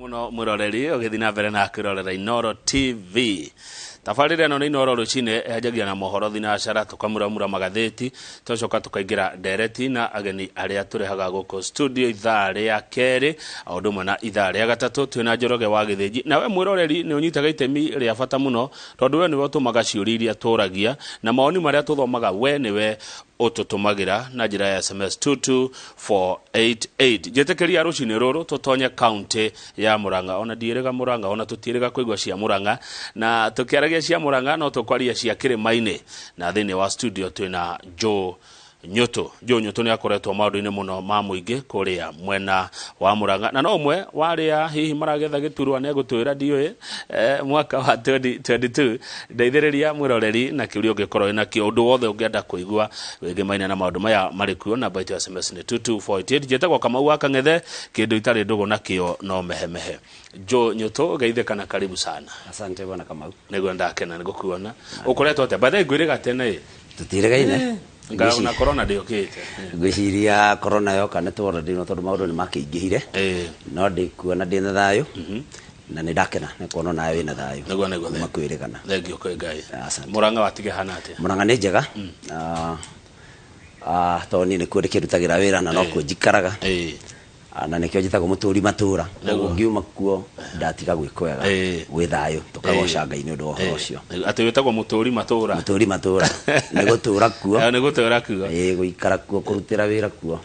Mũno mwĩroreri ũgĩthiĩ na mbere na kwĩrorera Inooro TV. Tabarĩra ĩno nĩ Inooro rũcinĩ, yanjagia na mohoro thinacara, tũkamuramura magathĩti, tũgacoka tũkaingĩra ndereti na ageni arĩa tũrehaga gũkũ studio ithaa rĩa kerĩ, o ũndũ ũmwe na ithaa rĩa gatatũ twĩna Njoroge wa Gĩthĩnji. Nawe mwĩroreri nĩ ũnyitaga itemi rĩa bata mũno, tondũ we nĩwe ũtũmaga ciũria iria tũragia na mawoni marĩa tũthomaga, we nĩwe ũtũtũmagĩra na njĩra ya SMS 22488. Njĩtĩkĩria rũcinĩ rũrũ tũtonye kaunti ya Murang'a. Ona ndiĩrĩga Murang'a, ona tũtiĩrĩga kũigua cia Murang'a, na tũkĩaragia cia Murang'a no tũkwaria cia kĩrĩma-inĩ, na thĩinĩ wa studio twĩna Joe Nyũtũ. Joe Nyũtũ nĩ akoretwo maũndũ-inĩ mũno ma mũingĩ kũrĩa mwena wa Murang'a, na no ũmwe wa arĩa hihi maragetha gĩturwa nĩ egũtwĩra ndiũĩ mwaka wa 2022. Ndeithĩrĩria mwĩroreri na kĩũria ũngĩkorwo wĩ nakĩo, ũndũ wothe ũngĩenda kũigua wĩgĩmaine na maũndũ maya marĩ kuo. Namba itũ ya SMS nĩ 22488. Njĩtagwo Kamau wa Kang'ethe, kĩndũ itarĩ ndũgũ nakĩo no mehemehe. Joe Nyũtũ, geithĩka na karibu sana. Asante bwana Kamau. Nĩguo ndakena nĩ gũkuona. Ũkoretwo atĩa? By the way, ngwĩrĩga tene ĩ. Tũtirĩgaine. Nga na corona ndĩũkĩte. Ngwĩciria corona yoka nĩ tworandirwo tondũ maũndũ nĩ makĩingĩhire. No ndĩkuona ndĩna thayũ na nĩ ndakena nĩ kuona nawe wĩna thayũ. Nĩguo. Kuma kwĩrĩgana. Thengiũ kwĩ Ngai. Asante. Mũrang'a watige hana atĩa? Mũrang'a nĩ njega. Tondũ niĩ nĩkuo ndĩkĩrutagĩra wĩra na nokuo njikaraga. Na nĩkĩo njĩtagwo mũtũri matũra. Koguo ngiuma kuo ndatiga gwĩ kwega, gwĩ thayũ, tũkagoca Ngai nĩ ũndũ wa ũhoro ũcio. Atĩ wĩtagwo mũtũri matũra? Mũtũri matũra nĩ gũtũra kuo. Nĩ gũtũra kuo. Ĩĩ, gũikara kuo, kũrutĩra wĩra kuo.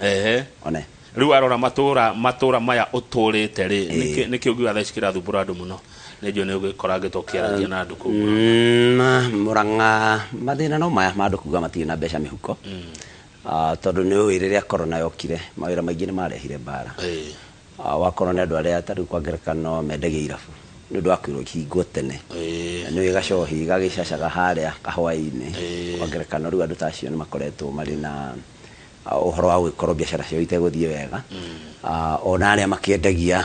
One. Rĩu warora matũra maya ũtũrĩte rĩ, nĩkĩ ũngiuga thaa ici kĩrathumbũra andũ mũno? Nĩ njũĩ nĩ ũgĩkorangĩtwo ũkĩaragia na andũ kũu Mũrang'a. Mũrang'a mathĩna no maya ma andũ kuga matirĩ na mbeca mĩhuko. Tondũ nĩ ũĩ rĩrĩa corona yokire mawĩra maingĩ nĩ marehire mbara. Wakorwo nĩ andũ arĩa ta rĩu kwa ngerekano mendagia irabu nĩ ũndũ wa kwĩrwo ihingwo tene. Na nĩ ũĩ gacohi gagĩcacaga harĩa kahwaĩ-inĩ. Kwa ngerekano rĩu andũ ta acio nĩ makoretwo marĩ na ũhoro wa gũgĩkorwo biacara ciao itegũthiĩ wega. Ona arĩa makĩendagia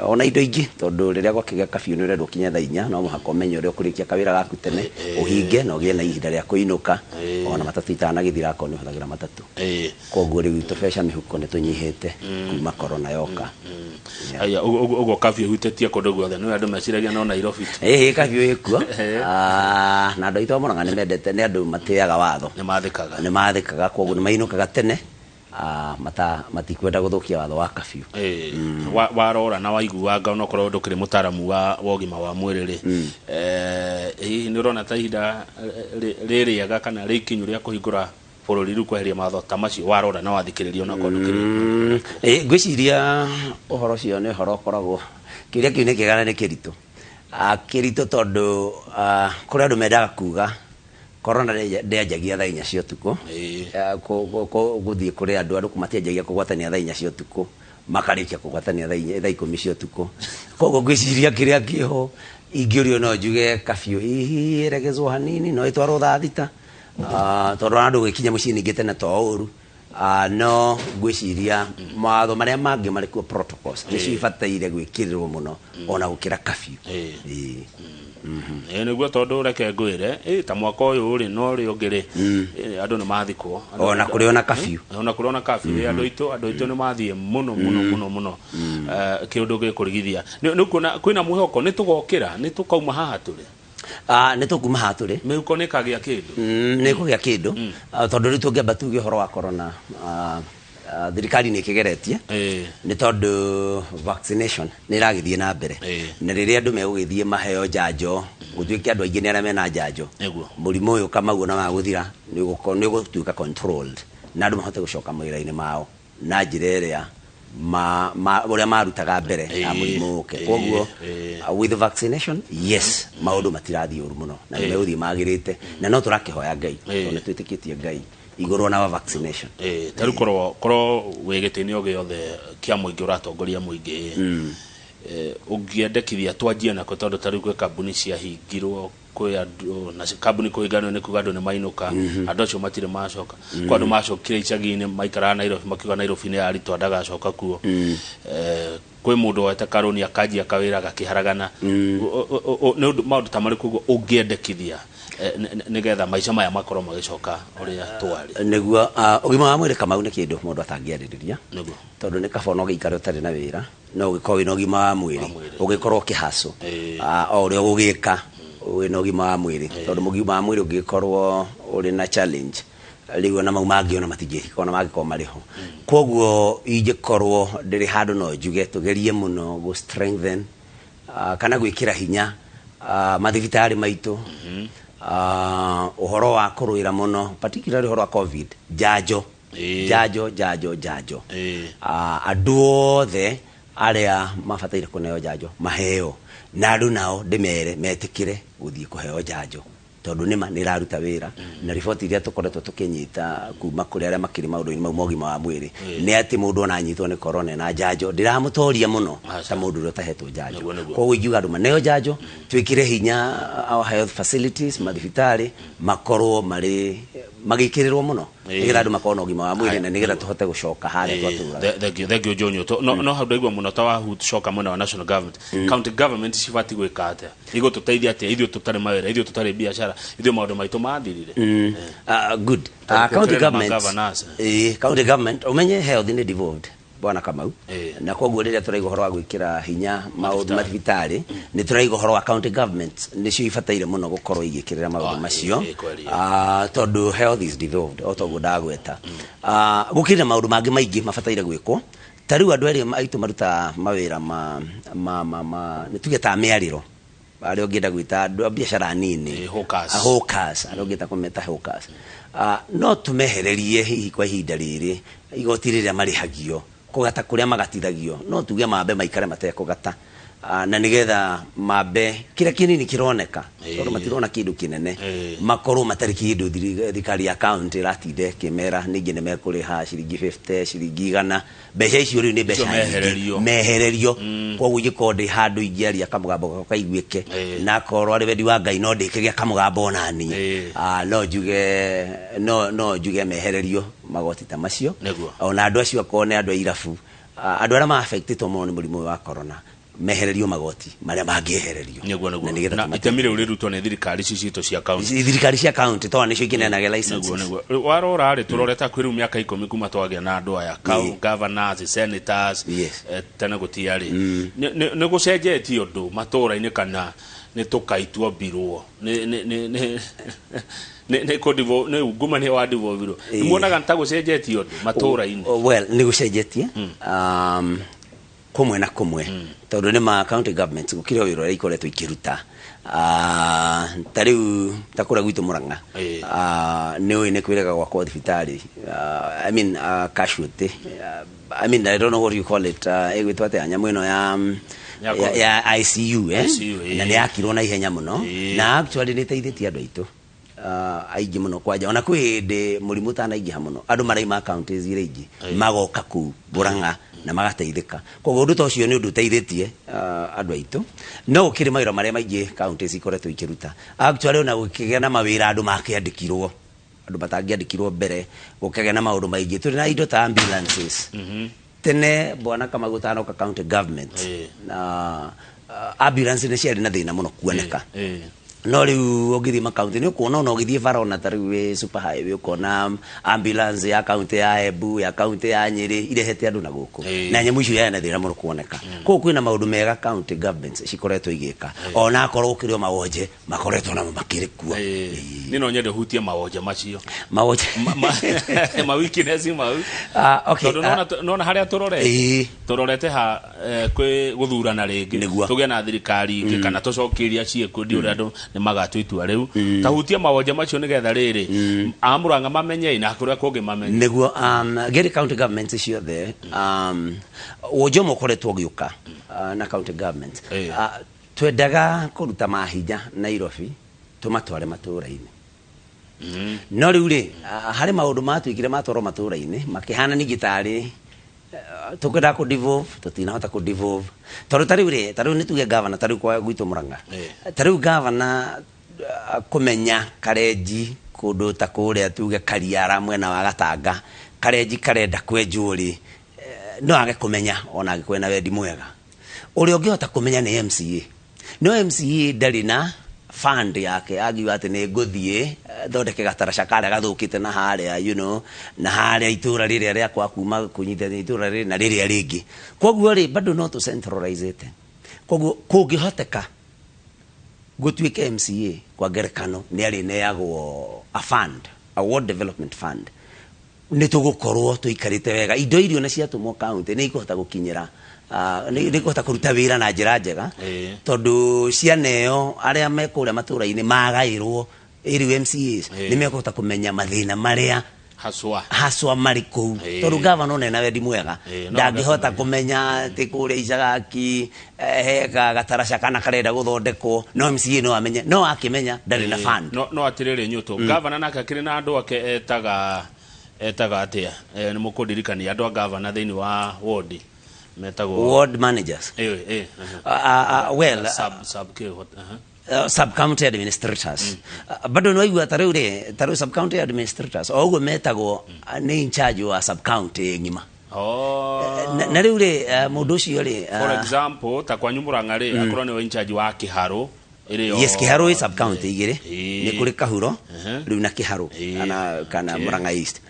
ona indo ingĩ, tondũ rĩrĩa gwakĩgĩa kabiũ nĩ ũrendwo ũkinye thaa inya, no mũhaka ũmenye ũrĩa ũkũrĩkia kawĩra gaku tene, ũhinge na ũgĩe na ihinda rĩa kũinũka, ona matatũ itanagĩthira akorwo nĩ ũhũthagĩra matatũ. Koguo rĩu tũbeca mĩhuko nĩ tũnyihĩte kuma corona yoka. Aya, ũguo kabiũ ĩhutĩtie kũndũ guothe, nĩ andũ meciragia no Nairobi tu. Ĩĩ, kabiũ ĩkuo. Na andũ aitũ a Murang'a nĩ mendete, nĩ andũ matĩaga watho. Nĩ mathĩkaga. Nĩ mathĩkaga, koguo nĩ mainũkaga tene. Mata matikwenda gũthũkia watho wa kabiũ. Warora na waiguanga onokorwo ndũkĩrĩ mũtaramu wa ũgima wa mwĩrĩ rĩ, hihi nĩ ũrona ta ihinda rĩ rĩega kana rĩ ikinyu rĩa kũhingũra bũrũri rĩu kweheria mawatho ta macio, warora na wathikĩrĩria onokorwo ndũkĩrĩ? Ngwĩciria ũhoro ũcio nĩ ũhoro ũkoragwo, kĩũria kĩu nĩ kĩega na nĩ kĩritũ. Kĩritũ tondũ kũrĩ andũ mendaga kuga corona ndĩanjagia thaa inya cia ũtukũ. Gũthiĩ kũrĩ andũ, andũ matianjagia kũgwatania thaa inya cia ũtukũ, makarĩkia kũgwatania thaa ikũmi cia ũtukũ. Koguo ngwĩciria kĩrĩa kĩho ingĩũrio no njuge kabiũ hihi ĩregezwo hanini, no ĩtwarwo thaa thita, tondũ ona andũ gũgĩkinya mũciĩ ningĩ tene to ũru. No ngwĩciria mawatho marĩa mangĩ marĩ kuo, protocols, nĩcio ibataire gwĩkĩrĩrwo mũno ona gũkĩra kabiũ. Ĩĩ nĩguo, tondũ reke ngwĩre, ta mwaka ũyũ rĩ, no ũrĩa ũngĩ rĩ, andũ nĩ mathikwo. Ona kũrĩ ona kabiũ. Ona kũrĩ ona kabiũ, andũ aitũ nĩ mathiĩ mũno mũno mũno mũno. Kĩũndũ gĩkũrigithia. Nĩ ũkuona kwĩna mwĩhoko nĩ tũgokĩra, nĩ tũkauma haha tũrĩ? Nĩ tũkuma haha tũrĩ. Mĩhuko nĩ ĩkagĩa kĩndũ? Nĩ ĩkũgĩa kĩndũ. Tondũ rĩu tũngĩamba tuge ũhoro wa corona, thirikari nĩ ĩkĩgeretie, nĩ tondũ vaccination nĩ ĩragĩthiĩ na mbere. Na rĩrĩa andũ megũgĩthiĩ maheo njanjo, gũtuĩke andũ aingĩ nĩ arĩa mena njanjo, mũrimũ ũyũ Kamau ona wagũthira nĩ ũgũtuĩka controlled na andũ mahote gũcoka mawĩra-inĩ mao na njĩra ĩrĩa ũrĩa marutaga mbere ya mũrimũ ũke. Koguo with vaccination, yes, maũndũ matirathiĩ ũru mũno na nĩ megũthiĩ magĩrĩte, na no tũrakĩhoya Ngai tondũ nĩ twĩtĩkĩtie Ngai igũrũ ona wa vaccination. Ta rĩu korwo wĩ gĩtĩ-inĩ o gĩothe kĩa mũingĩ, ũratongoria mũingĩ, ũngĩendekithia twanjie nakũ? Tondũ ta rĩu gwĩ kambuni ciahingirwo. Kwĩ andũ na kambuni kũhinganwo nĩ kuga andũ nĩ mainũka, andũ acio matirĩ macoka. Kwa andũ macokire icagi-inĩ maikaraga Nairobi, makiuga Nairobi nĩ yaritwa, ndagacoka kuo. Kwĩ mũndũ woete karũni akanjia kawĩra gakĩharagana. Nĩ ũndũ maũndũ ta marĩkũ ũguo ũngĩendekithia nĩgetha maica maya makorwo magĩcoka ũrĩa twarĩ? Nĩguo, ũgima wa mwĩrĩ, Kamau, nĩ kĩndũ mũndũ atangĩarĩrĩria. Tondũ nĩ kaba ona ũgĩikare ũtarĩ na wĩra, no ũgĩkorwo wĩna ũgima wa mwĩrĩ. Wa mwĩrĩ. Ũgĩkorwo ũkĩhacũ o ũrĩa ũgũgĩka wĩna ũgima wa mwĩrĩ, tondũ mũgima wa mwĩrĩ ũngĩkorwo ũrĩ na challenge, rĩu ona mau mangĩ ona matingĩhika ona mangĩkorwo marĩ ho. Koguo ingĩkorwo ndĩrĩ handũ, no njuge tũgerie mũno gũ strengthen kana gwĩkĩra hinya mathibitarĩ maitũ, ũhoro wa kũrũĩra mũno, particularly ũhoro wa COVID, njanjo. Njanjo, njanjo, njanjo. Andũ othe arĩa mabataire kũneo njanjo maheo, na andũ nao ndĩmere metĩkĩre gũthiĩ kũheo njanjo, tondũ nĩma nĩ ĩraruta wĩra. Na riboti iria tũkoretwo tũkĩnyita kuma kũrĩ arĩa makĩrĩ maũndũ-inĩ mau ma ũgima wa mwĩrĩ nĩ atĩ mũndũ ona anyitwo nĩ corona na njanjo, ndĩramũtoria mũno ta mũndũ ũrĩa ũtahetwo njanjo. Nĩguo, nĩguo. Koguo ingiuga andũ maneo njanjo, twĩkĩre hinya our health facilities, mathibitarĩ makorwo marĩ magĩkĩrĩrwo mũno, nĩgetha andũ makorwo na ũgima wa mwĩrĩ na nĩgetha tũhote gũcoka harĩa twatũraga. Thank you, Joe Nyoto. No hau ndaigua mũno ta wacoka mwena wa national government. County government cibatiĩ gwĩka atĩa? Igũtũteithia atĩa ithuĩ tũtarĩ mawĩra, ithuĩ tũtarĩ biacara, ithuĩ maũndũ maitũ mathirire? Good. Tondũ County tũtirĩ na government, ma-governors. County government, umenye health nĩ devolved, bwana Kamau. Na koguo rĩrĩa tũraiga ũhoro wa gwĩkĩra hinya maũndũ mathibitarĩ, nĩ tũraiga ũhoro wa county government, nĩcio ibataire mũno gũkorwo igĩkĩrĩra maũndũ macio. Kweli. Tondũ health is devolved o toguo ndagweta. Gũkĩrĩ na maũndũ mangĩ maingĩ mabataire gwĩkwo, ta rĩu andũ erĩ aitũ marutaga mawĩra ma nĩ tuge ta mĩarĩro, arĩa ũngĩenda gwĩta andũ a biacara nini. Hawkers. Hawkers, arĩa ũngĩenda kũmeta hawkers. No tũmehererie hihi kwa ihinda rĩrĩ igoti rĩrĩa marĩhagio kũgata kũrĩa magatithagio, no tuge mambe maikare matekũgata, na nĩgetha mambe kĩrĩa kĩnini kĩroneka, tondũ matirona kĩndũ kĩnene, makorwo matarĩ kĩndũ thirikari ya county ĩratinda ĩkĩmera ningĩ nĩ mekũrĩha ciringi 50, ciringi 100. Mbeca icio rĩu nĩ mbeca Icio nyingĩ. Mehererio. Mehererio. Koguo ingĩkorwo ndĩ handũ ingĩaria kamũgambo gakwa kaiguĩke, na akorwo arĩ wendi wa Ngai no ndĩkĩgĩa kamũgambo onaniĩ, no njuge mehererio magoti ta macio. Ona andũ acio akorwo nĩ andũ a irabu, andũ arĩa ma-affectĩtwo mũno nĩ mũrimũ ũyũ wa corona, mehererio magoti marĩa mangĩehererio. Nĩguo. Na Nĩguo. nĩgetha Na itemi rĩu rĩrutwo nĩ thirikari ici citũ cia county. Thirikari cia county, tondũ nĩcio ikĩneanaga licenses. Nĩguo. Rĩu warora rĩ, tũrorete hakuhĩ rĩu mĩaka 10 kuma twagĩa na andũ aya governors, senators. Tene gũtiarĩ. Nĩ gũcenjetie ũndũ matũũra-inĩ kana nĩ tũkaitwo mbirwo nĩ nĩ ungumania wa devolvirwo? Nĩ muonaga ta gũcenjetie ũndũ matũũra-inĩ? Well, nĩ gũcenjetie kũmwe na kũmwe, tondũ nĩ ma county governments gũkĩrĩ o wĩra ũrĩa ikoretwo ikĩruta. Ta rĩu ta kũrĩa gwitũ Mũrang'a, nĩ ũĩ nĩ kwĩrega gwakwo thibitarĩ, I mean, casualty, I mean, I don't know what you call it, ĩgwĩtwo atĩa nyamũ ĩno ya Ya COVID. Ya ICU, eh? ICU. Na nĩ yakirwo na ihenya mũno. Na actually nĩ ĩteithĩtie andũ aitũ aingĩ mũno, kwanja ona kwĩ hĩndĩ mũrimũ ũtanaingĩha mũno, andũ maraima counties iria ingĩ magoka kũu Mũrang'a na magateithĩka. Koguo ũndũ ta ũcio nĩ ũndũ ũteithĩtie andũ aitũ. No gũkĩrĩ mawĩra marĩa maingĩ counties ikoretwo ikĩruta. Actually, ona gũkĩgĩa na mawĩra andũ makĩandĩkirwo, andũ matangĩandĩkirwo mbere, gũkĩgĩa na maũndũ maingĩ. Tũrĩ na indo ta ambulances. Tene, bwana Kamau, ũtanoka county government, na ambulance nĩ ciarĩ na thĩna mũno kuoneka. No rĩu ũngĩthiĩ makaunti nĩ ũkuona, ona ũgĩthiĩ bara, ona ta rĩu wĩ super highway, ũkona ambulance ya kaunti ya Embu, ya kaunti ya Nyĩrĩ, irehete andũ na gũkũ. Na nyamũ icio yarĩ na thĩna mũno kuoneka. Koguo kwĩna maũndũ mega county governments cikoretwo igĩka, ona akorwo gũkĩrĩ o mawonje makoretwo namo makĩrĩ kuo. Niĩ no nyende hutie mawonje macio. Mawonje. Ma weakness mau. Okay. Tondũ nona harĩa tũrorete, tũrorete ha kwĩ gũthurana rĩngĩ. Tũgĩe na thirikari ĩngĩ kana tũcokie iria ciĩkuo, ndi ũrĩa andũ nĩ magatua itua rĩu. Ta hutia mawonje macio nĩgetha rĩrĩ amũranga mamenye na kũrĩa kũngĩ mamenye. Nĩguo, ngĩrĩ county governments ciothe, wonje ũmwe ũkoretwo ũgĩũka na county government, twendaga kũruta mahinya Nairobi tũmatware matũũra-inĩ. No rĩu rĩ, harĩ maũndũ matuĩkire matwarwo matũũra-inĩ makĩhana ningĩ tarĩ tũkwendaga kũ devolve, tũtinahota kũ devolve, tondũ ta rĩu rĩ, ta rĩu nĩ tuge governor, ta rĩu kwa gwitũ Mũrang'a, ta rĩu governor Kũmenya karenji kũndũ ta kũrĩa tuge Kariara mwena wa Gatanga, karenji karenda kwenjwo rĩ, no age kũmenya ona angĩkorwo ena wendi mwega. Ũrĩa ũngĩhota kũmenya nĩ MCA. No MCA ndarĩ na fund yake angiuga atĩ nĩ ngũthiĩ thondeke gataraca karĩa gathũkĩte na harĩa na harĩa itũra rĩrĩa rĩakwa kuma kũnyitithania itũra rĩrĩ na rĩrĩa rĩngĩ. Koguo rĩ, bado no tũ centralize. Koguo kũngĩhoteka gũtuĩke MCA kwa ngerekano nĩ arĩneagwo a fund, a ward development fund, nĩ tũgũkorwo tũikarĩte wega. Indo irio na ciatũmwo county nĩ ikũhota gũkinyĩra, nĩ ikũhota kũruta wĩra na njĩra njega, tondũ cianeo arĩa me kũrĩa matũra-inĩ magaĩrwo ĩrĩu MCAs nĩ mekũhota kũmenya mathĩna marĩa haswa haswa marĩ kũu, tondũ gavana ona ena wendi mwega no ndangĩhota kũmenya atĩ kũrĩa Icagaki he gataraca kana karenda gũthondekwo, no MCA no amenye, no akĩmenya ndarĩ na fund. No atirĩrĩ, Nyũtũ, gavana nake akĩrĩ na andũ ake etaga atĩa? Nĩ mũkũndirikania andũ a gavana thĩinĩ wa ward metagwo ward managers. Ĩ. Well, sub kĩ what? Sub county administrators. Bado nĩ waigua ta rĩu rĩ, ta rĩu sub county administrators o ũguo metagwo, nĩ in charge wa sub county ng'ima. Na rĩu rĩ, mũndũ ũcio rĩ, For example, ta kwanyu Murang'a rĩ, akorwo nĩwe in charge wa Kĩharũ ĩrĩ Yes, Kĩharũ ĩ sub county igĩrĩ. Nĩ kũrĩ Kahuro rĩu na Kĩharũ kana Murang'a East.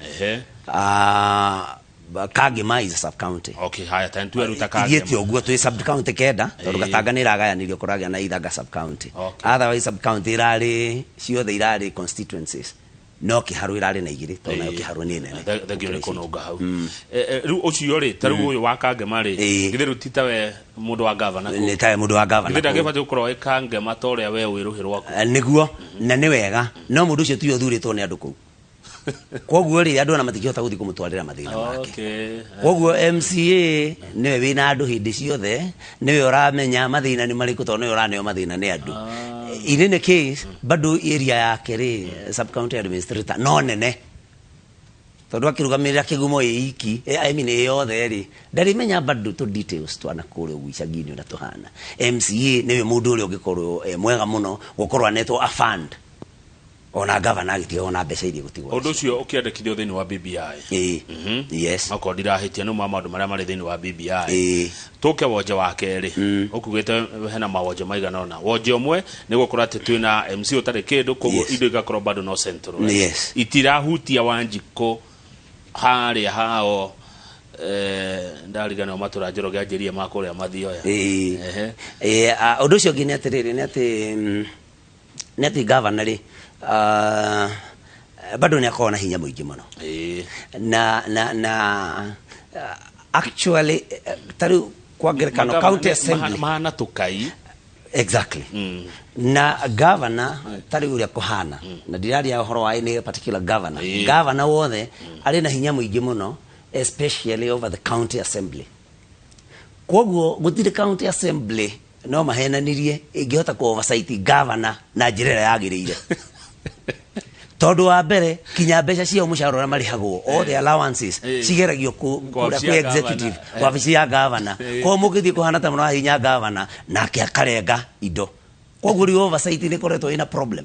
Kangema is a sub county. Okay, haya, ta ntuwe ruta Ithuĩ Kangema. ti ũguo, twĩ sub county 9, tondũ Gatanga nĩ ĩragayanirio kũragĩa na Ithanga sub county. Otherwise sub county irarĩ ciothe irarĩ constituencies, no Kĩharũ irarĩ na igĩrĩ, tondũ nayo Kĩharũ nĩ nene. Thengio nĩ kũnũnga hau. Rĩu ũcio rĩ, ta rĩu ũyũ wa Kangema rĩ, githĩ rĩu ti tawe mũndũ wa gavana kũu? Nĩ tawe mũndũ wa gavana Githĩ kũu. ndangĩbatiĩ gũkorwo ĩ Kangema ta ũrĩa we wĩ rũhĩ rwaku? Nĩguo, na nĩ wega, no mũndũ ũcio tiwe ũthurĩtwo nĩ andũ kũu, koguo rĩ, andũ ona matingĩhota gũthiĩ kũmũtwarĩra mathĩna make. Koguo MCA nĩwe wĩna andũ hĩndĩ ciothe, nĩwe ũramenya mathĩna nĩ marĩkũ, tondũ nĩwe ũraneo mathĩna nĩ andũ. In any case, bado area yake rĩ, sub county administrator no nene, tondũ akĩrũgamĩrĩra Kĩgumo ĩ iki, I mean ĩ yothe rĩ, ndarĩmenya bado tũ details twana kũrĩa ũguo icagi-inĩ ũrĩa tũhana. MCA nĩwe mũndũ ũrĩa ũngĩkorwo mwega mũno gũkorwo anetwo a fund, ona gavana agĩtiga ona mbeca iria gũtigwo. Ũndũ ũcio ũkĩandĩkithio thĩinĩ wa BBI. Ĩĩ, yes. Okorwo ndirahĩtia, nĩ ma maũndũ marĩa marĩ thĩinĩ wa BBI. Tũke wonje wa kerĩ. Ũkugĩte hena mawonje maigana ũna. Wonje ũmwe nĩ gũkorwo atĩ twĩna MC ũtarĩ kĩndũ, koguo indo igakorwo bado no central. Itirahutia Wanjikũ harĩa hao, ndariganĩrwo matũra Njoroge anjĩrie ma kũrĩa Mathioya. Ĩĩ, ũndũ ũcio ũngĩ nĩ atĩrĩrĩ, nĩ atĩ gavana rĩ, bado nĩ akoragwo na hinya mũingĩ mũno. Na actually, ta rĩu kwa ngerekano Magavana county assembly mahana tũkai. Exactly. Na governor ta rĩu ũrĩa kũhana, na ndiraria ũhoro wa any particular governor, governor wothe arĩ na hinya mũingĩ mũno, especially over the county assembly. Koguo gũtirĩ county assembly no mahenanirie ĩngĩhota kũ oversight governor na njĩra ĩrĩa yagĩrĩire, tondũ wa mbere kinya mbeca ciao, mũcara ũrĩa marĩhagwo, all the allowances cigeragio Kwa kũrĩa wabici kwĩ ya executive, governor. Wabici ya governor. Koguo mũngĩthiĩ kũhana ta mũrahinya governor, nake akarenga indo. Koguo rĩu oversight nĩ ĩkoretwo ĩna problem,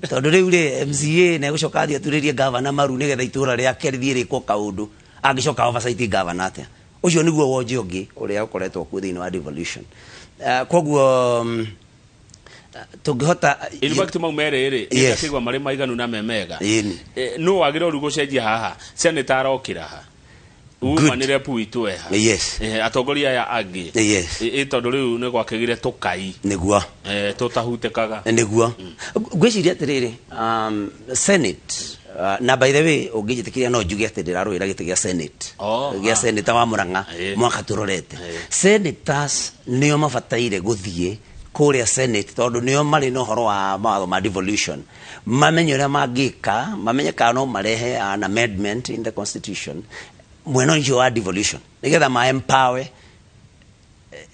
tondũ rĩu rĩ, MCA nĩ egũcoka athiĩ aturĩrie governor maru nĩgetha itũra rĩake rĩthiĩ rĩkwo kaũndũ. Angĩcoka oversight governor atĩa? Ũcio nĩguo wonje ũngĩ ũrĩa ũkoretwo kuo thĩinĩ wa devolution. Koguo tũngĩhota In fact, mau merĩ rĩ, ndakĩigua marĩ maiganu na me mega. No wagĩrĩirwo rĩu gũcenjia haha, senator arokĩra ha, uma nĩ rep witũ eha? Atongoria aya angĩ? Tondũ rĩu nĩ gwakĩgire tũkai tũtahutĩkaga. Nĩguo ngwĩciria atĩrĩrĩ, senate, na by the way, ũngĩnjĩtĩkĩria no njuge atĩ ndĩrarũĩra gĩtĩ gĩa senate, gĩa senator wa Murang'a mwaka tũrorete. Senators nĩo mabataire gũthiĩ kũrĩa senate, tondũ nĩo marĩ na ũhoro wa mawatho ma devolution, mamenye ũrĩa mangĩka, mamenye kana no marehe an amendment in the constitution mwena ũcio wa devolution, nĩgetha ma empower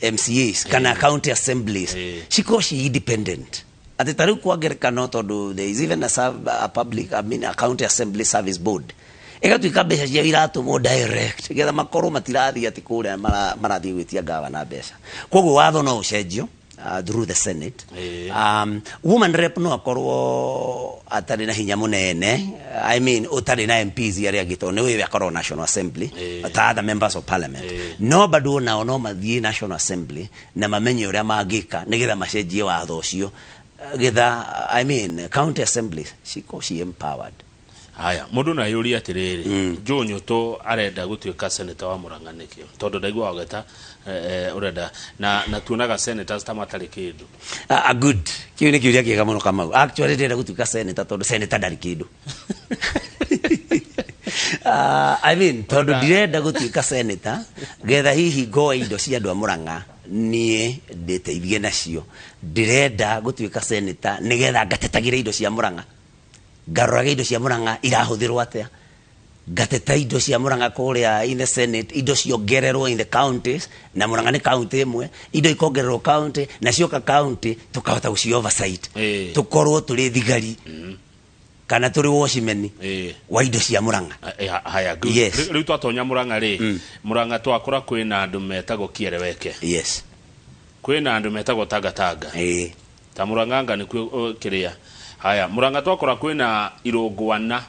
MCAs kana county assemblies cikorwo ci independent, atĩ ta rĩu kwa ngerekano, tondũ there is even a public, I mean, a county assembly service board, ĩgatuĩka mbeca ciao iratũmwo direct, nĩgetha makorwo matirathiĩ atĩ kũrĩa marathiĩ gwĩtia gavana mbeca. Koguo watho no ũcenjio. through the Senate. Ĩĩ. Woman rep no akorwo atarĩ na hinya mũnene, I mean ũtarĩ na MPs arĩa angĩ, tondũ nĩ wewe akorwo National Assembly ta other members of parliament. No bado nao no mathiĩ National Assembly na mamenye ũrĩa mangĩka nĩgetha macenjie watho ũcio, getha, I mean, county assemblies cikorwo ci empowered. Haya, mundu no ayũrie atĩrĩrĩ, Joe Nyũtũ arenda gũtuĩka senator wa Murang'a nĩkĩ? Tondũ ndaigua wageta ũrenda na tuonaga senators ta matarĩ kĩndũ. Good, kĩu nĩ kĩũria kĩega mũno, Kamau. Actually ndĩrenda gũtuĩka senator tondũ senator ndarĩ kĩndũ. I mean, tondũ ndirenda gũtuĩka senator getha hihi ngoe indo cia andũ a Murang'a niĩ ndĩteithie nacio. Ndĩrenda gũtuĩka senator nĩgetha ngatetagĩra indo cia Murang'a, ngaroraga indo cia Murang'a irahũthĩrwo atĩa, ngateta indo cia Murang'a kũrĩa in the Senate, indo ciongererwo in the counties, na Murang'a nĩ county ĩmwe, indo ikongererwo county, na cioka county tukahota gũci oversight, tũkorwo tũrĩ thigari kana tũrĩ watchman wa indo cia Murang'a. Haya, good. Yes. Rĩu twatonya Murang'a rĩ, Murang'a twakora kwĩna andũ metagwo Kiereweke, kwĩna andũ metagwo Tangatanga, ta Murang'a nĩkuo kĩrĩa. Haya, Murang'a twakora kwĩna irũngwana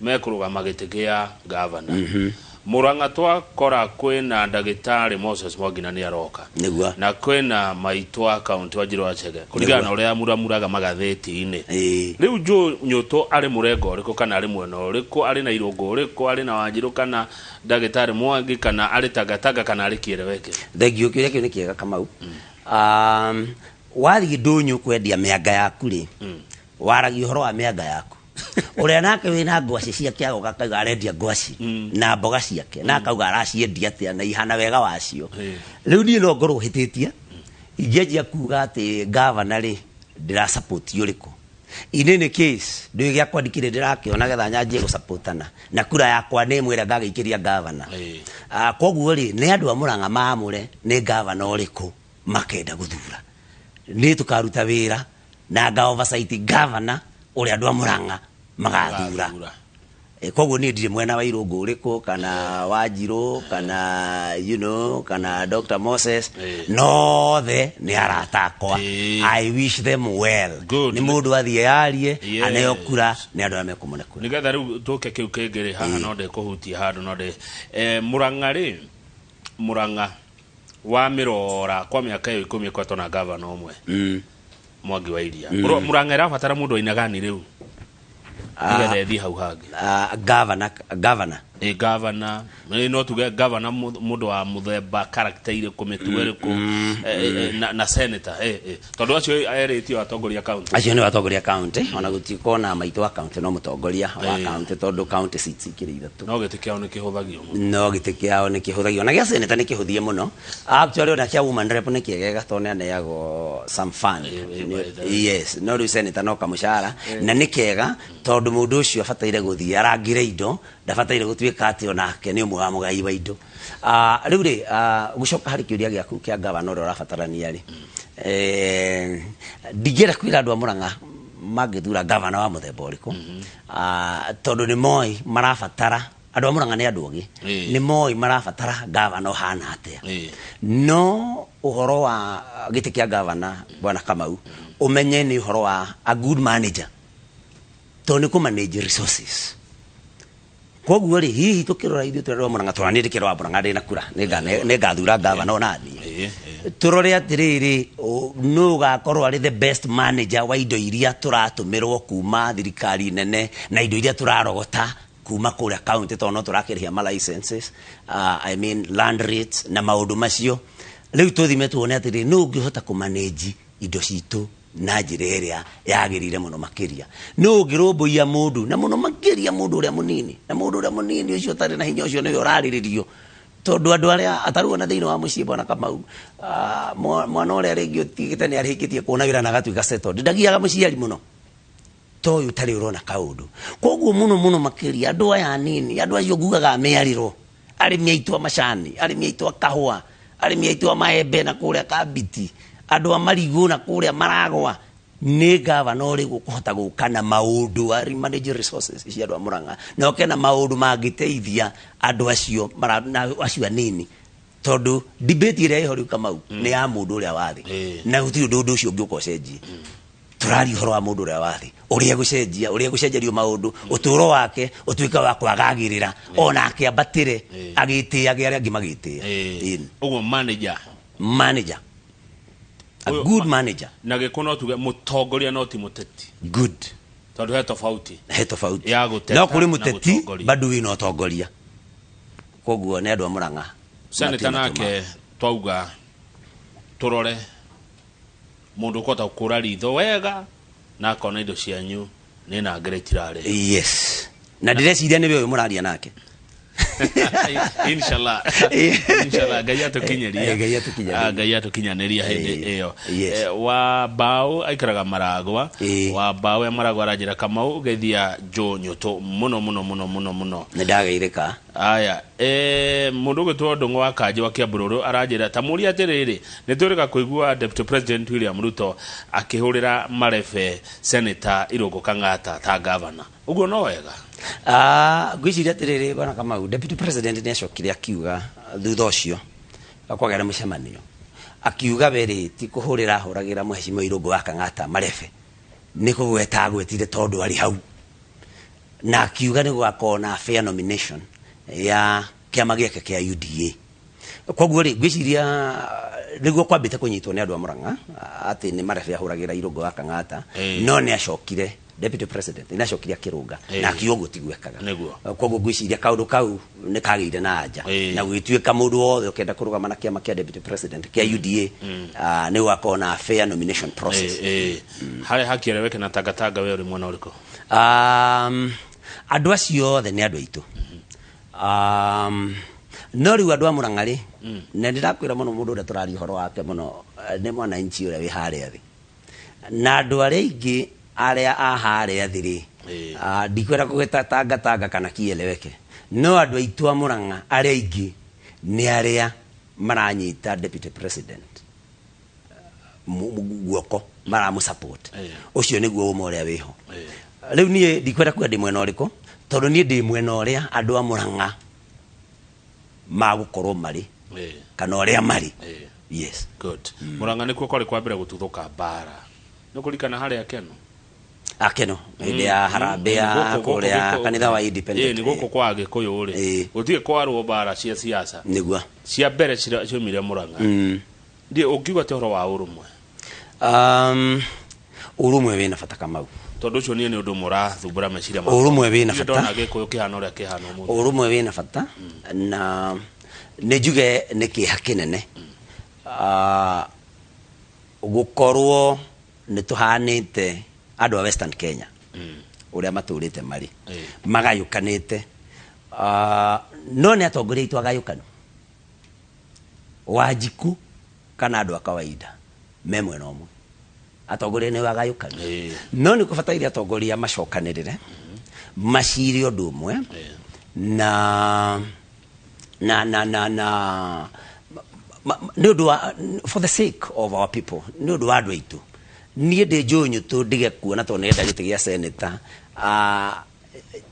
mekũrũgama gĩtĩ kĩa gavana. Murang'a twakora kwĩna ndagĩtarĩ Moses Mwangi na nĩ aroka, na kwĩna maitũ wa kaunti wa Njirũ wa Chege kũringana na ũrĩa muramuraga magathĩti-inĩ. Rĩu Joe Nyũtũ arĩ mũrengo ũrĩkũ, kana arĩ mwena ũrĩkũ? Arĩ na irũngũ ũrĩkũ? Arĩ na Wanjirũ kana ndagĩtarĩ Mwangi, kana arĩ Tangatanga, kana arĩ Kiereweke? Thank you, kĩũria kĩu nĩ kĩega, Kamau. Wathiĩ ndũnyũ kwendia mĩanga yaku rĩ, waragia ũhoro wa mĩanga yaku. Ũrĩa nake wĩna ngwaci ciake agoka akauga arendia ngwaci na mboga ciake, na akauga araciendia atĩa na ihana wega wacio. Rĩu niĩ no ngorwo hĩtĩtie ingĩanjia kuga atĩ gavana rĩ ndĩra support ũrĩkũ. In any case, ndũĩ gĩakwa ndikĩrĩ ndĩrakĩona getha nyanjie gũsupportana na kura yakwa nĩ ĩmwe ĩrĩa ngagĩikĩria gavana. Koguo rĩ, nĩ andũ a Murang'a maamũre nĩ gavana ũrĩkũ makenda gũthura. Nĩ tũkaruta wĩra na nga oversight gavana ũrĩa andũ a Murang'a magathura. Magathura. Koguo niĩ ndirĩ mwena wa irũngũ ũrĩkũ, kana Wanjirũ, kana you know, kana Dr. Moses. Nothe nĩ arata akwa. I wish them well. Good. Nĩ mũndũ athiĩ yarie, aneo kura nĩ andũ arĩa mekũmũne kura. Nigetha rĩu tũke kĩu kĩngĩ rĩ, haha no ndĩkũhutia handũ, no ndĩ Murang'a rĩ, Murang'a wa mĩrora kwa mĩaka ĩyo 10 ĩkoretwo na gavana ũmwe, Mwangi wa Iria. Murang'a ĩrabatara mũndũ aina gani rĩu nĩgetha ĩthiĩ hau hangĩ? Governor, governor. Ĩ gavana, no tuge gavana mũndũ wa mũthemba, character irĩkũ, mĩtugo ĩrĩkũ, na senator, tondũ acio erĩtio atongoria county. Acio nĩ atongoria county, ona gũtuĩka ona maitũ wa county no mũtongoria wa county, tondũ county seats ikĩrĩ ithatũ. No gĩtĩ kĩao nĩ kĩhũthagio mũno. No gĩtĩ kĩao nĩ kĩhũthagio, na gĩa senator nĩ kĩhũthie mũno. Actually ona kĩa woman rep nĩ kĩegega, tondũ nĩ aneagwo some fund. By the way. Yes, no rĩu senator no kamũcara, na nĩ kega tondũ mũndũ ũcio abataire gũthiĩ arangĩre indo, ndabataire gũtuĩka atĩ onake nĩ ũmwe wa mũgai wa indo. Rĩu rĩ, gũcoka harĩ kĩũria gĩaku kĩa gavana ũrĩa ũrabatarania rĩ, ndingĩenda kwĩra andũ a Murang'a mangĩthura gavana wa mũthemba ũrĩkũ, tondũ nĩ moĩ marabatara, andũ a Murang'a nĩ andũ ogĩ, nĩ moĩ marabatara gavana ũhana atĩa. No ũhoro wa gĩtĩ kĩa gavana, bwana Kamau, ũmenye nĩ ũhoro wa a good manager, tondũ nĩ kũ manage resources. Koguo rĩ, hihi tũkĩrora ithuĩ tũrĩa Murang'a, tondũ niĩ ndĩkĩrora Murang'a ndĩ na kura, nĩngathura gavana onaniĩ. Tũrore atĩrĩrĩ, nũ ũgakorwo arĩ the best manager wa indo iria tũratũmĩrwo kuma thirikari nene na indo iria tũrarogota kuma kũrĩa county, tondũ no tũrakĩrĩhia ma licenses, I mean land rates na maũndũ macio. Rĩu tũthime tuone atĩrĩrĩ, nũ ũngĩhota kũmanage indo citũ na njĩra ĩrĩa yagĩrĩire mũno makĩria, nũ ũngĩrũmbũiya mũndũ, na mũno makĩria mũndũ ũrĩa mũnini, na mũndũ ũrĩa mũnini ũcio ũtarĩ na hinya ũcio nĩwe ũrarĩrĩrio, tondũ andũ arĩa atarĩ ona thĩinĩ wa mũciĩ, bwana Kamau, mwana ũrĩa rĩngĩ ũtigĩte nĩ arĩkĩtie kuona wĩra na agatuĩka settled, ndagiaga mũciari mũno ta ũyũ ũtarĩ ũrona kaũndũ. Koguo mũno mũno makĩria andũ aya anini, andũ acio ngugaga mĩarĩro, arĩmi aitũ a macani, arĩmi aitũ a kahũa, arĩmi aitũ a maembe na kũrĩa Kambiti, andũ a marigũ na kũrĩa Maragwa, nĩ gavana ũrĩ ũkũhota gũka na maũndũ arĩ manage resources cia andũ a Murang'a, na oke na maũndũ mangĩteithia andũ acio na acio anini. Tondũ debate ĩrĩa ĩho rĩu, Kamau, nĩ ya mũndũ ũrĩa wa thĩ. Na gũtirĩ ũndũ ũndũ ũcio ũngĩũka ũcenjie. Tũraria ũhoro wa mũndũ ũrĩa wa thĩ, ũrĩa gũcenjia, ũrĩa gũcenjerio maũndũ, ũtũũro wake ũtuĩke wa kwagagĩrĩra, ona akĩambatĩre, agĩtĩage arĩa angĩ magĩtĩa. Ĩni. Ũguo manager. Manager, a good manager. Na gĩkũ no tuge mũtongoria no ti mũteti. Good. Tondũ he tofauti. He tofauti. Ya gũteta no kũrĩ na mũteti gũtongoria. Bado wĩna ũtongoria, koguo nĩ andũ a Mũrang'a Senator matue matua. Nake twauga tũrore mũndũ ũkũhota gũkũra ritho wega na akona indo cianyu nĩ nangĩra itirarĩ. Yes, na ndĩreciria nĩwe ũyũ mũraria nake. Inshallah, inshallah, Ngai atũkinyĩria. Ngai atũkinyanĩrie. Ah, Ngai atũkinyanĩria hĩndĩ ĩyo. Yes. Wa mbaũ aikaraga Maragwa. Ĩĩ. Wa mbaũ ya Maragwa aranjĩra, Kamau, geithia Joe Nyũtũ mũno mũno mũno mũno mũno. Nĩ ndageithĩka. Aya, mũndũ ũgwĩtwo Ndũng'ũ wa Kanjũ wa Kĩambũrũrũ aranjĩra ta mũria atĩrĩrĩ, nĩ twĩrĩga kũigua Deputy President William Ruto akĩhũrĩra marebe Senator Irũngũ Kang'ata ta gavana, ũguo no wega? Ah, ngwĩciria atĩrĩrĩ, bwana Kamau, deputy president nĩ acokire akiuga thutha ũcio kwagĩa na mũcemanio, akiuga we rĩ ti kũhũrĩra ahũragĩra mũhecimiwa Irũngũ wa Kang'ata marebe, nĩ kũgweta agwetire tondũ arĩ hau, na akiuga nĩ gũgakorwo na fair nomination ya kĩama gĩake kĩa UDA. Koguo rĩ, ngwĩciria nĩguo kwambĩte kũnyitwo nĩ andũ a Mũrang'a atĩ nĩ marebe ahũragĩra Irũngũ wa Kang'ata. No nĩ acokire, deputy president nĩ acokire akĩrũnga na akiuga ũguo tiguo ekaga. Koguo ngwĩciria kaũndũ kau nĩ kagĩire na anja na gũgĩtuĩka mũndũ wothe ũkenda kũrũgama na kĩama kĩa deputy president kĩa UDA, nĩ gũgakorwo na fair nomination process. Harĩa hakĩeleweke na Tangatanga, we ũrĩ mwena ũrĩkũ? Andũ acio othe nĩ andũ aitũ. No rĩu andũ a Mũrang'a rĩ, na ndĩrakwĩra mũno, mũndũ ũrĩa tũraria ũhoro wake mũno nĩ mwananchi ũrĩa wĩ harĩa thĩ, na andũ arĩa aingĩ arĩa a harĩa thĩ rĩ, ndikwenda kũgeta Tangatanga kana kieleweke, no andũ aitũ a Mũrang'a arĩa aingĩ nĩ arĩa maranyita deputy president guoko, maramũ support. Ũcio nĩguo ũma ũrĩa wĩho. Rĩu niĩ ndikwenda kuga ndĩ mwena ũrĩkũ, tondũ niĩ ndĩ mwena ũrĩa andũ a Mũrang'a magũkorwo marĩ kana ũrĩa marĩ. Yes. Good. Mũrang'a nĩkuo kwarĩ kwa mbere gũtuthũka mbara, nĩ kũrikana harĩa Keno. Akeno hĩndĩ ya harambĩ ya kũrĩa kanitha wa Independent. Nĩ gũkũ kwa Gĩkũyũ rĩ, gũtirĩ kwarwo mbara cia siasa. Nĩguo. Cia mbere ciaumire Mũrang'a. Ndiĩ ũngiuga atĩ ũhoro wa ũrũmwe? Ũrũmwe wĩna bata, Kamau. Tondũ ũcio niĩ nĩ ũndũ ũmwe ũrathumbũra meciria makwa. Ũrũmwe wĩna Ndirĩ bata. ndona Gĩkũyũ kĩhana ũrĩa kĩhana ũmũthĩ. Ũrũmwe wĩna bata, na nĩ njuge nĩ kĩeha kĩnene, gũkorwo nĩ tũhanĩte andũ a Western Kenya ũrĩa matũrĩte marĩ magayũkanĩte. No nĩ atongoria aitũ agayũkanu, Wanjiku kana andũ a kawaida me mwena ũmwe, atongoria nĩ agayũkanu. No nĩ kũbataire atongoria macokanĩrĩre, macire ũndũ ũmwe na nĩ ũndũ wa, for the sake of our people, nĩ ũndũ wa andũ aitũ. Niĩ ndĩ njũnyũ tũ ndige kuona tondũ nĩrenda gĩtĩ gĩa seneta,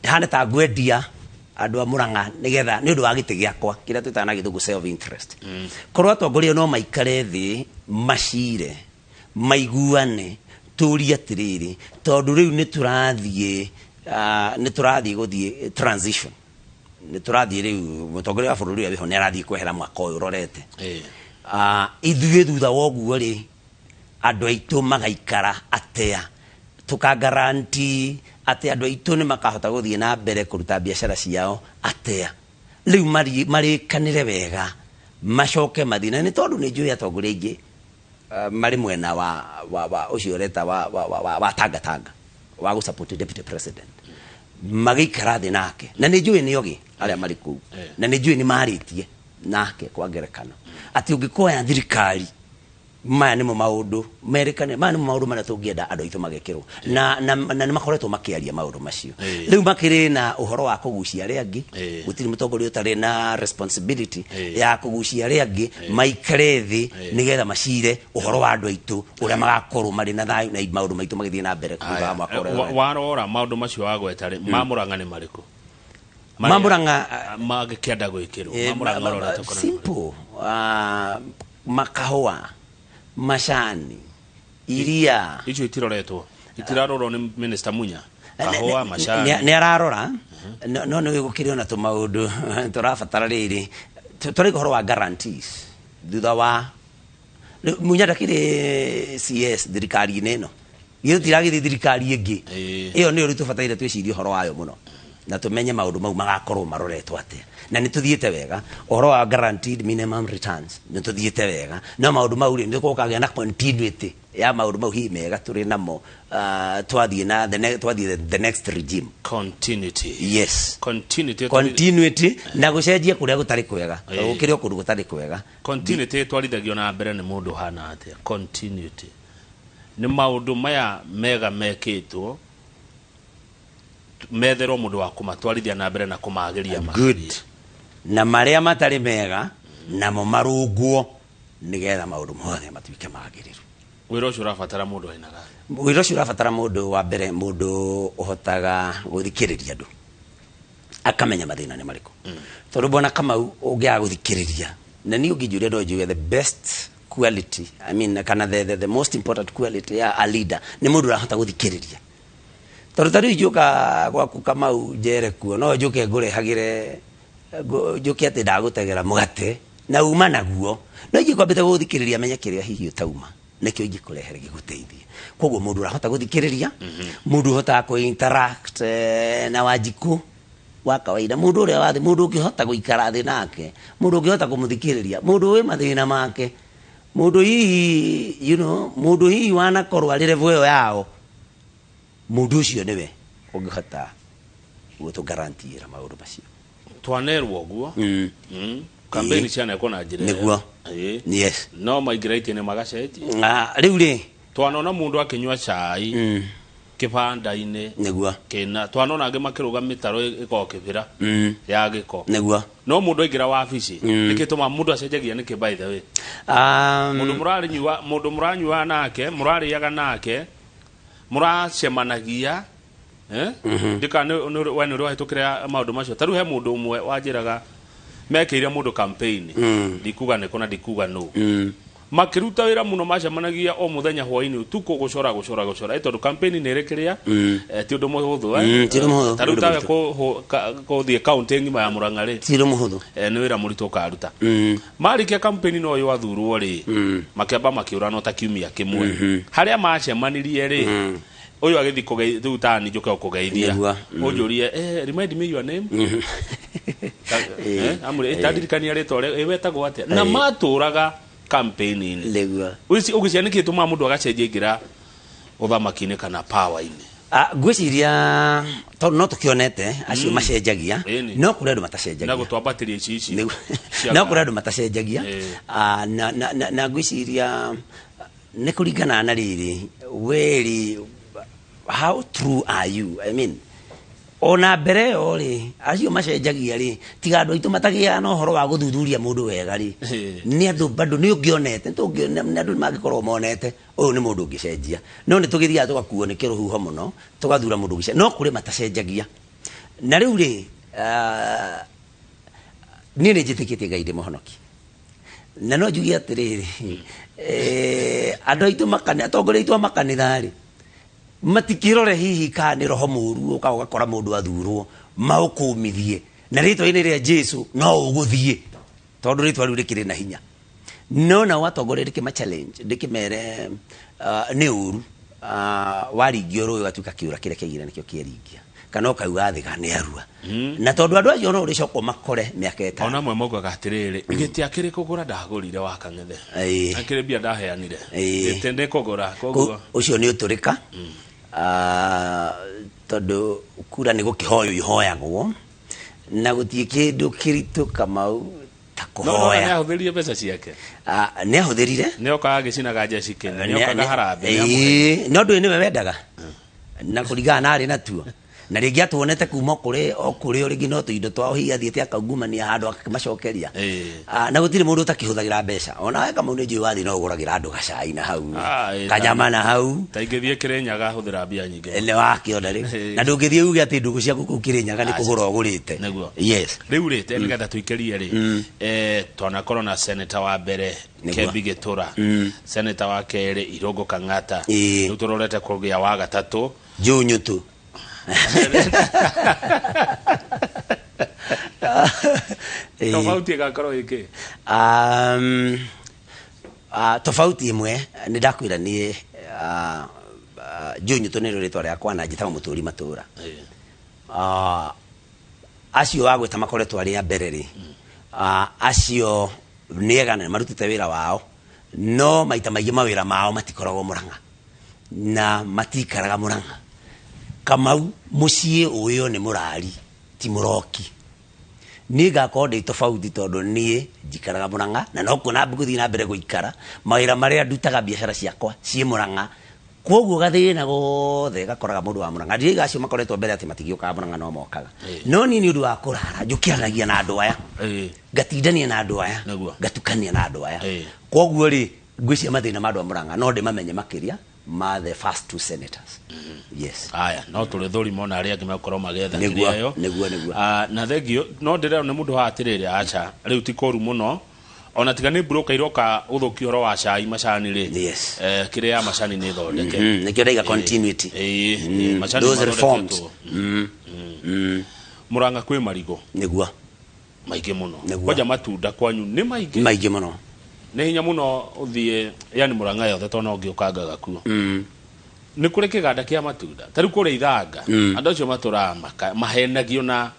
hane ta ngwendia andũ a Mũrang'a nĩgetha nĩ ũndũ wa gĩtĩ gĩakwa, kĩrĩa twĩtaga na gĩthũngũ self interest. Korwo atongoria no maikare thĩ, macire, maiguane, tũrie atĩrĩrĩ, tondũ rĩu nĩ tũrathiĩ, nĩ tũrathiĩ gũthiĩ transition, nĩ tũrathiĩ rĩu, mũtongoria wa bũrũri ũrĩa wĩho nĩ arathiĩ kwehera mwaka ũyũ ũrorete. Ithuĩ thutha wa ũguo rĩ, andũ aitũ magaikara atĩa? Tũkagaranti atĩ andũ aitũ nĩ makahota gũthiĩ na mbere kũruta biacara ciao atĩa? Rĩu marĩkanĩre wega, macoke mathiĩ na nĩ tondũ nĩ njũĩ atongoria aingĩ marĩ mwena wa ũcio ũreta wa Tangatanga wa gũ support deputy president, magĩikara thĩ nake, na nĩ njũĩ nĩ ogĩ arĩa marĩ kũu, na nĩ njũĩ nĩ marĩtie nake, kwa ngerekano atĩ ũngĩkoya thirikari, maya nĩmo maũndũ merĩkane, maya nĩmo maũndũ marĩa tũngĩenda andũ aitũ magekĩrwo, na nĩ makoretwo makĩaria maũndũ macio. Rĩu makĩrĩ na ũhoro wa kũgucia arĩa angĩ. Gũtirĩ mũtongoria ũtarĩ na responsibility ya kũgucia arĩa angĩ maikare thĩ nĩgetha macire ũhoro wa andũ aitũ, ũrĩa magakorwo marĩ na thayũ na maũndũ maitũ magĩthiĩ na mbere thutha wa mwaka ũrĩa ũroka. Warora maũndũ macio wagweta rĩ, ma Mũrang'a nĩ marĩkũ? Marĩa Ma Murang'a, mangĩkĩenda gwĩkĩrwo Eh, ma Murang'a ũrorete kũna simple. Makahũa, macani, iria. Icio itiroretwo, itirarorwo nĩ Minister Munya? Kahũa, macani? Nĩ ararora, no nĩ gũkĩrĩ ona tũmaũndũ tũrabatara rĩrĩ tũraiga ũhoro wa guarantees thutha wa rĩu. Munya ndakĩrĩ CS thirikari-inĩ ĩno, githĩ tiragĩthiĩ thirikari ĩngĩ? Ĩyo nĩyo rĩu tũbataire twĩcirie ũhoro wayo mũno na tũmenye maũndũ mau magakorwo maroretwo atĩa. Na nĩ tũthiĩte wega ũhoro wa guaranteed minimum returns, nĩ tũthiĩte wega, no maũndũ mau rĩ, nĩ gũkagĩa na continuity ya maũndũ mau hihi mega tũrĩ namo, twathiĩ na twathiĩ the next regime. Continuity. Yes. Continuity. Continuity na gũcenjia kũrĩa gũtarĩ kwega. Gũkĩrĩ o kũndũ gũtarĩ kwega. Continuity ĩtwarithagio na mbere nĩ mũndũ hana atĩa? Continuity nĩ maũndũ maya mega mekĩtwo metherwo mũndũ wa kũmatwarithia na mbere na kũmagĩria Good. Makĩria. Na marĩa matarĩ mega namo marũngwo nĩgetha maũndũ mothe matuĩke magĩrĩru. Wĩra ũcio ũrabatara mũndũ ainaga? Wĩra ũcio ũrabatara mũndũ wa mbere, mũndũ ũhotaga gũthikĩrĩria andũ, akamenya mathĩna nĩ marĩkũ, tondũ bwana Kamau, ũngĩaga gũthikĩrĩria, na niĩ ũngĩnjũria no njuge the best quality, I mean, kana the most important quality ya a leader nĩ mũndũ ũrahota gũthikĩrĩria, tondũ ta rĩu njũka gwaku Kamau njere kuo, no njũke ngũrehagĩre njũke atĩ ndagũtegera mũgate na uma naguo, no ingĩkwambĩte gũgũthikĩrĩria menye kĩrĩa hihi ũtauma nĩkĩo ingĩkũrehere gĩgũteithie. Koguo mũndũ ũrahota gũthikĩrĩria, mũndũ ũhotaga kũ interact na Wanjikũ wa kawaida, mũndũ ũrĩa wa thĩ, mũndũ ũngĩhota gũikara thĩ nake, mũndũ ũngĩhota kũmũthikĩrĩria, mũndũ wĩ mathĩna make, mũndũ hihi mũndũ hihi wanakorwo arĩ level ĩyo yao, mũndũ ũcio nĩwe ũngĩhota gũtũgarantiĩra maũndũ macio. Twanerwo ũguo. Campaign cianekwo na njĩra ĩyo. Nĩguo. Yes. No maingĩra itĩ-inĩ magacenjia. Ah, rĩu rĩ, Twanona mũndũ akĩnyua cai kĩbanda-inĩ kĩna, twanona angĩ makĩrũga mĩtaro ĩkoragwo kĩbĩra ya gĩko. No mũndũ aingĩra wabici, nĩkĩ tũmaga mũndũ acenjagia nĩkĩ, by the way? Mũndũ mũrarĩnyua, mũndũ mũranyua nake, mũrarĩaga nake, mũracemanagia, eh? Ndika we nĩ ũrĩ wahĩtũkĩra maũndũ macio? Ta rĩu he mũndũ ũmwe wanjĩraga mekĩire mũndũ campaign, ndikuga nĩkũ na ndikuga nũ, makĩruta wĩra mũno, macemanagia o mũthenya hwainĩ, ũtukũ, gũcora gũcora gũcora, tondũ campaign nĩ ĩrĩ kĩrĩa, ti ũndũ mũhũthũ, eh. Ti ũndũ mũhũthũ, Ta rĩu nĩ ũndũ tawe mũritũ. Kũthiĩ kaunti ng'ima ya Murang'a rĩ, Ti ũndũ mũhũthũ. Nĩ wĩra mũritũ ũkaruta. Marĩkia campaign no ũyũ athurwo rĩ, makĩamba makĩũrana ta kiumia kĩmwe, harĩa macemanirie rĩ, ũyũ agĩthiĩ rĩu tani njũke gũkũgeithia, ũnjũrie, "Remind me your name." Amũrĩ tandirikania rĩtwa rĩa wetagwo atĩa, na matũraga campaign-inĩ. Ũgĩcia nĩkĩ tũmaga mũndũ agacenjia ingĩra ũthamaki-inĩ kana power-inĩ? Ah, ngwĩciria tondũ no tũkĩonete acio macenjagia. No kũrĩ andũ na matacenjagia. Gũtwambatĩria ici ici cia No kũrĩ andũ matacenjagia. Ah, na ngwĩciria nĩ kũringana na rĩrĩ weri, how true are you? I mean, ona mbere ĩyo rĩ, acio macenjagia rĩ, tiga andũ aitũ matagĩaga na ũhoro wa gũthuthuria mũndũ wega rĩ, nĩ andũ bado nĩ ũngĩonete, nĩ andũ mangĩkorwo monete ũyũ nĩ mũndũ ũngĩcenjia, no nĩ tũgĩthiaga tũgakuo nĩ kĩrũhuho mũno, tũgathura mũndũ ũngĩcenjia, no kũrĩ matacenjagia. Na rĩu rĩ, niĩ nĩ njĩtĩkĩtie Ngai ndĩ mũhonoki, na no njuge atĩrĩrĩ, andũ aitũ atongoria aitũ a makanitha rĩ, matikĩrore hihi kana nĩ roho mũru ũka ũgakora mũndũ athurwo maũkũmithie na rĩtwa-inĩ rĩa Jesu, no ũgũthiĩ tondũ rĩtwa rĩu rĩkĩrĩ na hinya. No nao atongoria ndĩkĩma challenge, ndĩkĩmere nĩ ũru, waringio rũĩ ũgatuĩka kĩũra kĩrĩa kĩaigĩra nĩkĩo kĩeringia, kana ũkauga thĩ nĩ arua, na tondũ andũ acio no ũrĩcoka ũmakore mĩaka 5. Ona amwe maugaga atĩrĩrĩ, gĩtĩ akĩrĩ kũgũra ndagũrire wa Kang'ethe, akĩrĩ mbia ndaheanire, gĩtĩ nĩ kũgũra koguo. Ũcio nĩ ũtũrĩka. Ah, tondũ kura nĩ gũkĩhoywo ihoyagwo, na gũtirĩ kĩndũ kĩritũ Kamau ta no nĩ kũhoya. Ahũthĩrire mbeca ciake. Ah, nĩ ahũthĩrire. Nĩ okaga agĩcinaga njeci kĩna, nĩ okaga harambee, nĩ amũhe. Ĩĩ, no ndũĩ nĩwe wendaga na kũringana na arĩ natuo. Na rĩngĩ atuonete kuma kũrĩ o kũrĩ o rĩngĩ no tũindo twao hihi athiĩte akaungumania handũ akamacokeria. Na gũtirĩ mũndũ ũtakĩhũthagĩra mbeca, ona we Kamau nĩ njũĩ wathiĩ no ũgũragĩra andũ gacai na hau, kanyama na hau. Ta ingĩthiĩ Kĩrĩnyaga hũthĩra mbia nyingĩ. Nĩ wakĩona rĩu. Na ndũngĩthiĩ uge atĩ ndũgũ ciaku kũu Kĩrĩnyaga nĩ kũgũra ũgũrĩte. Nĩguo. Yes. Rĩu rĩ, nĩgetha tũikĩrie rĩ, twanakorwo na senator wa mbere Kembi Gĩtũra, senator wa kerĩ Irũngũ Kang'ata, rĩu tũrorete kũgĩa wa gatatũ Joe Nyutu. Tofauti ĩgakorwo ĩkĩ? Tofauti ĩmwe nĩ ndakwĩra niĩ, Joe Nyutu nĩrĩo rĩtwa rĩakwa na njĩtagwo Mũtũri Matũra. Acio wagwĩta makoretwo arĩ a mbere rĩ, acio nĩ ega na nĩ marutĩte wĩra wao, no maita maingĩ mawĩra mao matikoragwo Mũrang'a na matikaraga Mũrang'a. Kamau mũciĩ ũyũ nĩ mũrari ti mũroki. Niĩ ngakorwo ndĩ tofauti tondũ niĩ njikaraga Mũrang'a na no kuo na ngũthiĩ na mbere gũikara. Mawĩra marĩa ndutaga biacara ciakwa ciĩ Mũrang'a, koguo gathĩna gothe gakoraga mũndũ wa Mũrang'a. Ndirauga acio makoretwo mbere atĩ matigĩũkaga Mũrang'a, no mokaga, no niĩ nĩ ũndũ wa kũrara njũkĩranagia na andũ aya, ngatindania na andũ aya, ngatukania na andũ aya. Koguo rĩ, ngwĩciria mathĩna ma andũ a Mũrang'a no ndĩmamenye makĩria ma the first two senators. Yes. Aya, no tũrĩ thũrima ona arĩa angĩ megũkorwo magĩetha kĩrĩa ĩyo. Nĩguo. Na thengio, no ndĩrerwo nĩ mũndũ haha atĩrĩrĩ, aca rĩu ti kũru mũno, ona tiga nĩ broker iroka gũthũkia ũhoro wa cai macani rĩ. Kĩrĩa ya macani nĩ thondeke. Nĩkĩo ndaiga continuity. Macani Those reforms. mathondeketwo. Mũrang'a kwĩ marigũ. Nĩguo. Maingĩ mũno. Nĩguo. Kwanja matunda kwanyu nĩ maingĩ. Maingĩ mũno. Nĩ hinya mũno ũthiĩ, yani Mũrang'a yothe tondũ no ngĩũkangaga kuo. Nĩ kũrĩ kĩganda kĩa matunda. Ta rĩu kũrĩa Ithanga, andũ acio matũraga mahenagio na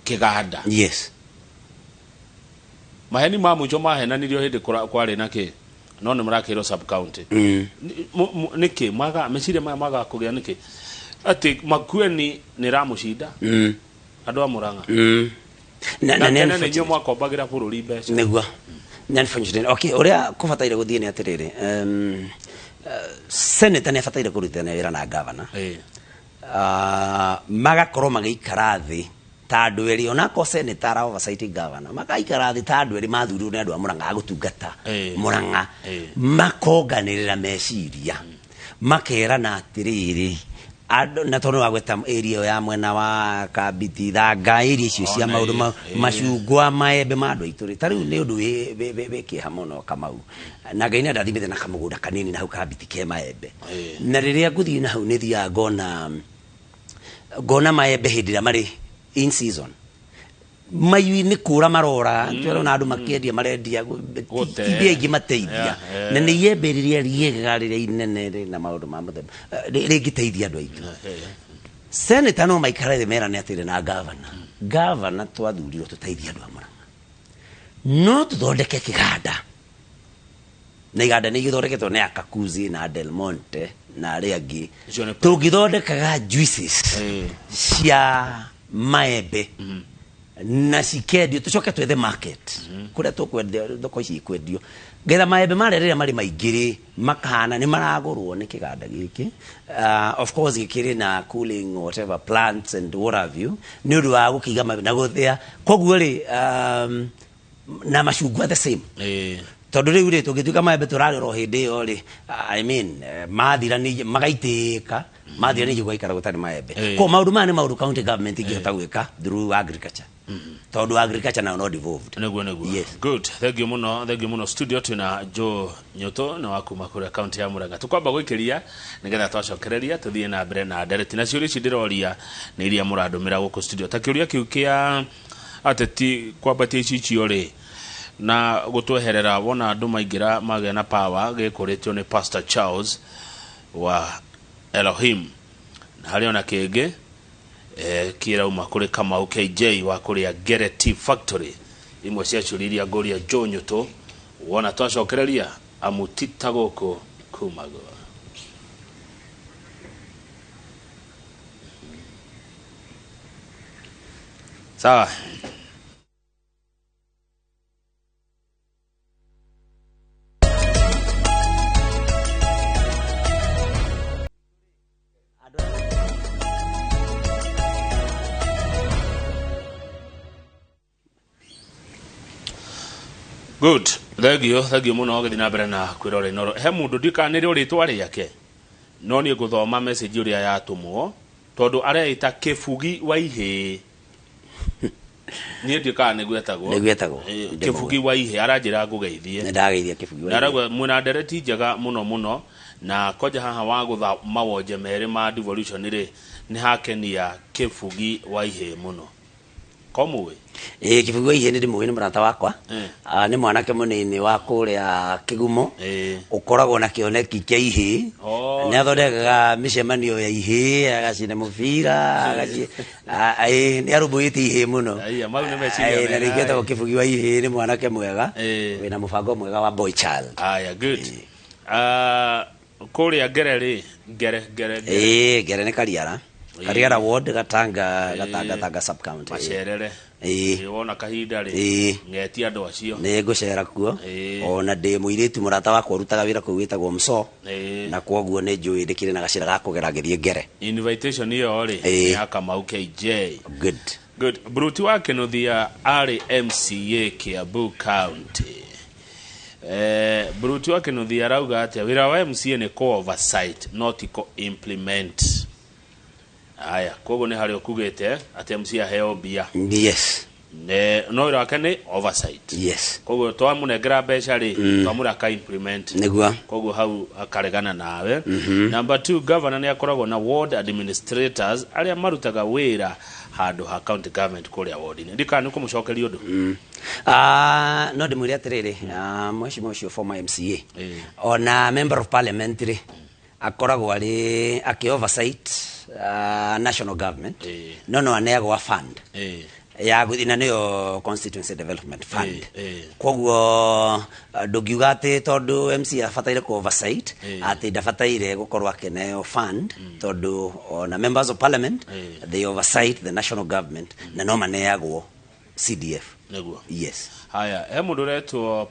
kĩganda. Yes. Maheni ma mũico mahenanirio hĩndĩ kwarĩ na kĩ? No nĩ marakĩrwo sub county. Nĩkĩ maga meciria maya maga kũgĩa nĩkĩ? Atĩ Makueni nĩ ramũcinda. Andũ a Mũrang'a. Na Na nĩ tene nĩ unfortunate. inyuĩ mwakombagĩra bũrũri mbeca. Nĩguo. Nĩ unfortunate. Okay, ũrĩa kũbataire gũthiĩ nĩ atĩrĩrĩ, senator nĩ abataire kũrutithania wĩra na governor. Magakorwo magĩikara thĩ ta andũ erĩ, onakorwo senator ara oversight governor, magaikara thĩ ta andũ erĩ mathurirwo nĩ andũ a Mũrang'a a gũtungata Mũrang'a. Makonganĩrĩra meciria, makerana atĩrĩrĩ, andũ, na tondũ wagweta area ĩyo ya mwena wa Kambiti, Ithanga, area icio cia Ona maũndũ macungwa, maembe ma andũ aitũ rĩ, ta rĩu nĩ ũndũ wĩ kĩeha mũno Kamau. Na Ngai nĩ andathimĩte na kamũgũnda kanini na hau Kambiti ke maembe. Na rĩrĩa ngũthiĩ na hau nĩ thiaga ngona maembe hĩndĩ ĩrĩa marĩ in season. Maiyũ-inĩ kũra marora, tũrona andũ makĩendia, marendia, Gũte. ti mbia ingĩ mateithia. Na nĩ iembe rĩrĩa rĩega, rĩrĩa inene, rĩna maũndũ ma mũthemba, rĩngĩteithia andũ aitũ. Senator no maikare thĩ merane atĩrĩ na governor. Governor twathurirwo tũteithie andũ a Mũrang'a. No tũthondeke kĩganda. Na iganda nĩ igĩthondeketwo nĩ Akakuzi na Del Monte na arĩa angĩ. Icio nĩ Tũngĩthondekaga juices cia maembe na cikendio, tũcoke twethe market kũrĩa tũkwendia, thoko ici ikwendio, ngetha maembe marĩa rĩrĩa marĩ maingĩ rĩ, makahana nĩ maragũrwo nĩ kĩganda gĩkĩ. Of course gĩkĩrĩ na cooling whatever plants and what have you, nĩ ũndũ wa gũkĩiga na gũthĩa. Koguo rĩ, na macungwa the same. Tondũ rĩu rĩ, tũngĩtuĩka maembe tũrarĩra o hĩndĩ ĩyo rĩ, I mean, mathira nĩ magaitĩka, mathira nĩ gũgaikara gũtarĩ maembe. Koguo maũndũ maya nĩ maũndũ county government ĩngĩhota gwĩka through agriculture. Tondũ agriculture nayo no devolved. Nĩguo, nĩguo. Yes. Good. Thank you mũno, thank you mũno. Studio twĩna Joe Nyutu nĩ wa kuma kũrĩa county ya Murang'a. Tũkwamba gũikĩria nĩgetha twacokereria tũthiĩ na mbere na ndereti. Na ciũria ici ndĩroria nĩ iria mũrandũmĩra gũkũ studio. Ta kĩũria kĩu kĩa ateti kwambatia icicio rĩ, na gũtweherera wona andũ maingĩra magĩa na power, gĩkũrĩtio nĩ Pastor Charles wa Elohim. Na harĩ ona kĩngĩ, kĩrauma kũrĩ Kamau KJ wa kũrĩa Ngere Tea Factory. Imwe cia ciũria iria ngũria Joe Nyutu wona twacokereria amutita gũkũ kumagwo. Sawa. Good, thengio, thengio muno gĩthiĩ na mbere na kwĩrora Inoro. He mũndũ ndikanĩrĩo rĩtwa rĩake, no niĩ ngũthoma message ũrĩa yatũmwo tondũ areĩta Kĩbugi wa Ihĩĩ. Niĩ ndiũĩ kana nĩguo etagwo. Nĩguo etagwo. Kĩbugi wa Ihĩĩ aranjĩra ngũgeithie. Nĩ ndageithia Kĩbugi wa Na Ihĩĩ. arauga mwĩna ndereti njega mũno mũno, na kwanja haha wa gũtha mawonje merĩ ma devolution rĩ, nĩ hakenia Kĩbugi wa Ihĩĩ mũno. Ko mũĩ? Ĩĩ, Kĩbugi wa Ihĩĩ nĩ ndĩmũĩ, nĩ mũrata wakwa. Eh. Nĩ mwanake mũnini wa kũrĩa Kĩgumo. Eh. Ũkoragwo na kĩoneki kĩa ihĩĩ. Oh. Nĩ athondekaga mĩcemanio ya ihĩĩ, agacina mũbira, agaci ĩĩ, nĩ arũmbũyĩtie ihĩĩ mũno. Aiya, mau nĩ meciria Ĩĩ, na mega, ningĩ etagwo ĩ. Kĩbugi wa Ihĩĩ, nĩ mwanake mwega. Eh. Wĩna mũbango mwega wa boy child. Aya, good. Ah, kũrĩa Ngere rĩ, Ngere, Ngere, Ngere. Ĩĩ, Ngere nĩ Kariara. Ĩĩ. Kariara ward, Gatanga, Gatanga, Ĩĩ. Gatanga sub county. Macerere. Ĩĩ. Ĩĩ, wona kahinda rĩ, Ĩĩ. ngetia andũ acio. Nĩ ngũcera kuo. Ĩĩ. Ona ndĩ mũirĩtu mũrata wakwa ũrutaga wĩra kũu wĩtagwo Mso. Ĩĩ. Na kwoguo nĩ njũĩ ndĩkĩrĩ na gacĩra ga kũgera ngĩthiĩ Ngere. Invitation ĩyo rĩ, Ĩĩ. nĩ ya Kamau KJ. Good. Good. Bruti wa Kinuthia arĩ MCA Kiambu County. Bruti wa Kinuthia arauga atĩa wĩra wa MCA nĩ kũ oversight no ti kũ implement. Aya, koguo nĩ harĩa ũkugĩte atĩ MCA aheo mbia. Yes. Ne, no wĩra wake nĩ oversight. Yes. Koguo twamũnengera mbeca rĩ, twamũra aka implement. Nĩguo. Koguo hau akaregana nawe. Number 2, governor nĩ akoragwo na ward administrators arĩa marutaga wĩra handũ ha county government kũrĩa ward-inĩ. Ndikana nĩ kũmũcokeria ũndũ. No ndĩmwĩre atĩrĩrĩ, mheshimiwa ũcio former MCA Ĩĩ. ona member of parliament rĩ, akoragwo arĩ akĩ oversight national government. Ĩĩ. No no aneagwo a fund Ĩĩ. ya gũthiĩ na nĩyo constituency development fund. Ĩĩ, ĩĩ. Koguo ndũngiuga atĩ tondũ MC abataire kũ oversight Ĩĩ. atĩ ndabataire gũkorwo akĩneo fund, tondũ ona members of parliament Ĩĩ. they oversight the national government na no maneagwo CDF. Nĩguo. Yes. Haya, he mũndũ ũretwo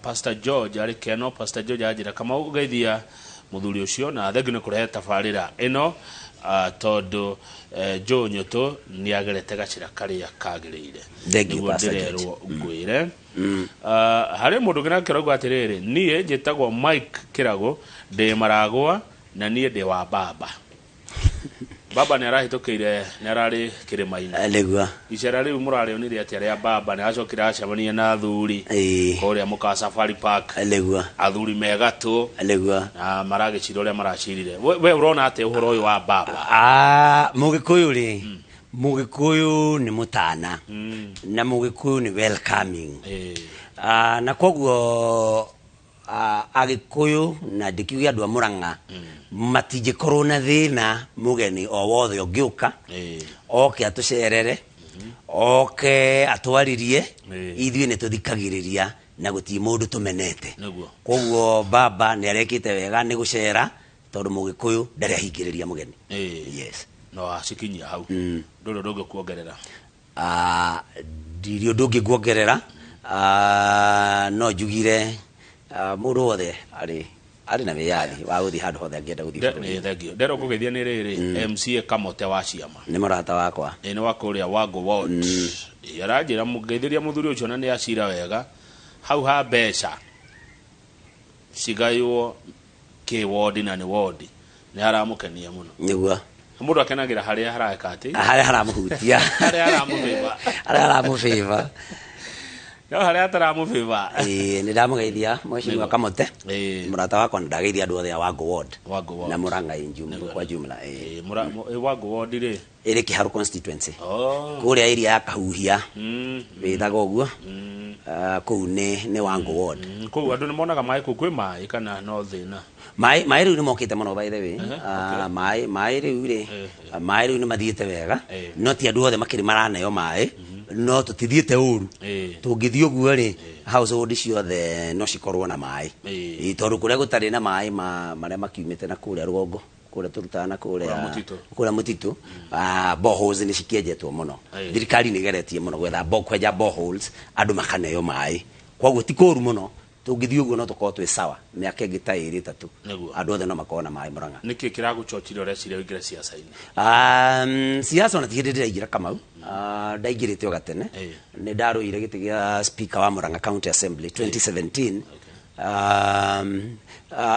Pastor George arĩ Keno. Pastor George anjĩra kama ũgeithia mũthuri ũcio na thengiũ nĩ kũrehe tabarĩra ĩno, tondũ Joe Nyũtũ nĩ agerete gacĩra karĩa kagĩrĩire. Thank you, Nĩguo Pastor George. ndĩrerwo ngwĩre. Harĩ mũndũ ũngĩ nake ũrauga atĩrĩrĩ, niĩ njĩtagwo Mike Kĩragũ, ndĩ Maragwa na niĩ ndĩ wa baba. Baba nĩ arahĩtũkĩire, nĩ ararĩ kĩrĩma-inĩ. Nĩguo. Icera rĩu mũrarĩonire atĩa rĩa baba? Nĩ acokire acemania na athuri Ĩĩ. kũrĩa mũka Safari Park. Nĩguo. Athuri megatũ. Nĩguo. Na maragĩcira ũrĩa maracirire. We ũrona atĩa ũhoro ũyũ wa baba? Mũgĩkũyũ rĩ, Mũgĩkũyũ nĩ mũtana. Na Mũgĩkũyũ nĩ welcoming. Ĩĩ. Na koguo Agĩkũyũ na ndĩkiuge andũ a Mũrang'a matingĩkorwo na thĩna mũgeni o wothe ũngĩũka. Ĩĩ. Oke atũcerere, oke atwaririe, Ĩĩ. ithuĩ nĩ tũthikagĩrĩria na gũtirĩ mũndũ tũmenete. Nĩguo. Koguo baba nĩ arekĩte wega nĩ gũcera, tondũ Mũgĩkũyũ ndarĩ ahingĩrĩria mũgeni. Ĩĩ. Yes. No acikinyia hau. Ndũrĩ ũndũ ũngĩkuongerera? Ndirĩ ũndũ ũngĩ nguongerera. No njugire, mũndũ wothe arĩ na wĩyathi wa gũthiĩ handũ hothe angĩenda gũthiĩ bũrũri. Nĩ thank you. Ndero ngũgeithia nĩ rĩrĩ, MCA Kamote wa Ciama. Nĩ mũrata wakwa. Ĩ, nĩ wa kũrĩa Wango Ward. Ĩ, aranjĩra mũgeithĩria mũthuri ũcio na nĩ acira wega. Hau ha mbeca cigaywo kĩ ward na nĩ ward. Nĩ haramũkenia mũno. Nĩguo. Mũndũ akenagĩra harĩa hareka atĩ? Harĩa haramũhutia. Harĩa haramũbĩba. Harĩa haramũbĩba. No harĩa ataramũbĩba. Ĩĩ, nĩ ndamũgeithia mheshimiwa Kamote. Ĩĩ. Mũrata wakwa, na ndageithia andũ othe a Wango Ward. Wango Ward. Na Mũrang'a kwa jumla. Ĩĩ. Ĩĩ, Wango Ward rĩ? Ĩrĩ Kĩharũ constituency. Oh. Kũrĩa area ya Kahuhia. Wĩthaga ũguo. Kũu nĩ Wango Ward. Kũu andũ nĩ monaga maĩ kũu, kwĩ maĩ kana no thĩna? Maĩ rĩu nĩ mokĩte mũno by the way. Ehe, okay. Maĩ rĩu rĩ, Ehe. maĩ rĩu nĩ mathiĩte wega. Ehe. No ti andũ othe makĩrĩ maraneo maĩ, no tũtithiĩte ũru. Ehe. Tũngĩthiĩ ũguo rĩ, household ciothe no cikorwo na maĩ. Ehe. Ĩ, tondũ kũrĩa gũtarĩ na maĩ marĩa makiumĩte na kũrĩa rũgongo, kũrĩa tũrutaga na kũrĩa Kũrĩa mũtitũ. kũrĩa mũtitũ, boreholes nĩ cikĩenjetwo mũno. Ehe. Thirikari nĩ ĩgeretie mũno gwetha kwenja boreholes, andũ makaneo maĩ. Koguo ti kũru mũno. Tũngĩthiĩ ũguo no tũkorwo twĩ sawa mĩaka ĩngĩ ta 2 3. Nĩguo. Andũ othe no makorwo na maĩ Murang'a. Nĩkĩ kĩragũchochire ũreciria ũingĩre siasa-inĩ? Siasa ona ti hĩndĩ ndĩraingĩra, Kamau. Ndaingĩrĩte o gatene. Nĩ ndarũire gĩtĩ gĩa speaker wa Murang'a County Assembly 2017.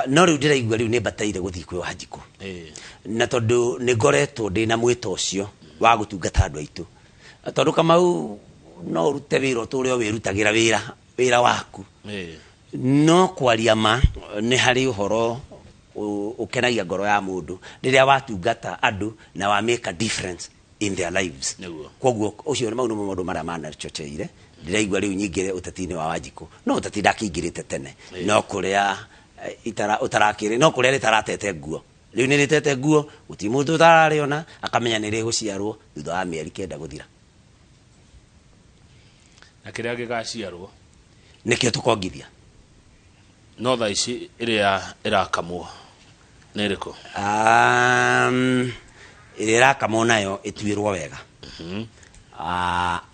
No rĩu ndĩraigua rĩu nĩ mbataire gũthiĩ kwĩ Wanjikũ. Na tondũ nĩ ngoretwo ndĩna mwĩto ũcio wa gũtungata andũ aitũ. Tondũ Kamau no ũrute wĩra ũtũre o wĩrutagĩra wĩra waku. No kwaria ma nĩ harĩ ũhoro ũkenagia ngoro ya mũndũ rĩrĩa watungata andũ na wa make a difference in their lives. Koguo ũcio mau nĩmo maũndũ marĩa manachocheire ndĩraigua rĩu nyingĩre ũteti-inĩ wa Wanjikũ. No ũteti ndakĩingĩrĩte tene, no kũrĩa ũtarakĩrĩ, no kũrĩa rĩtaratete nguo. Rĩu nĩ rĩtete nguo, gũtirĩ mũndũ ũtararĩona akamenya nĩ rĩgũciarwo thutha wa mĩeri 9 gũthira. Na kĩrĩa gĩgaciarwo nĩkĩo tũkongithia. No thaa ici ĩrĩa ĩrakamwo nĩ ĩrĩkũ? Ĩrĩa ĩrakamwo nayo ĩtuĩrwo wega.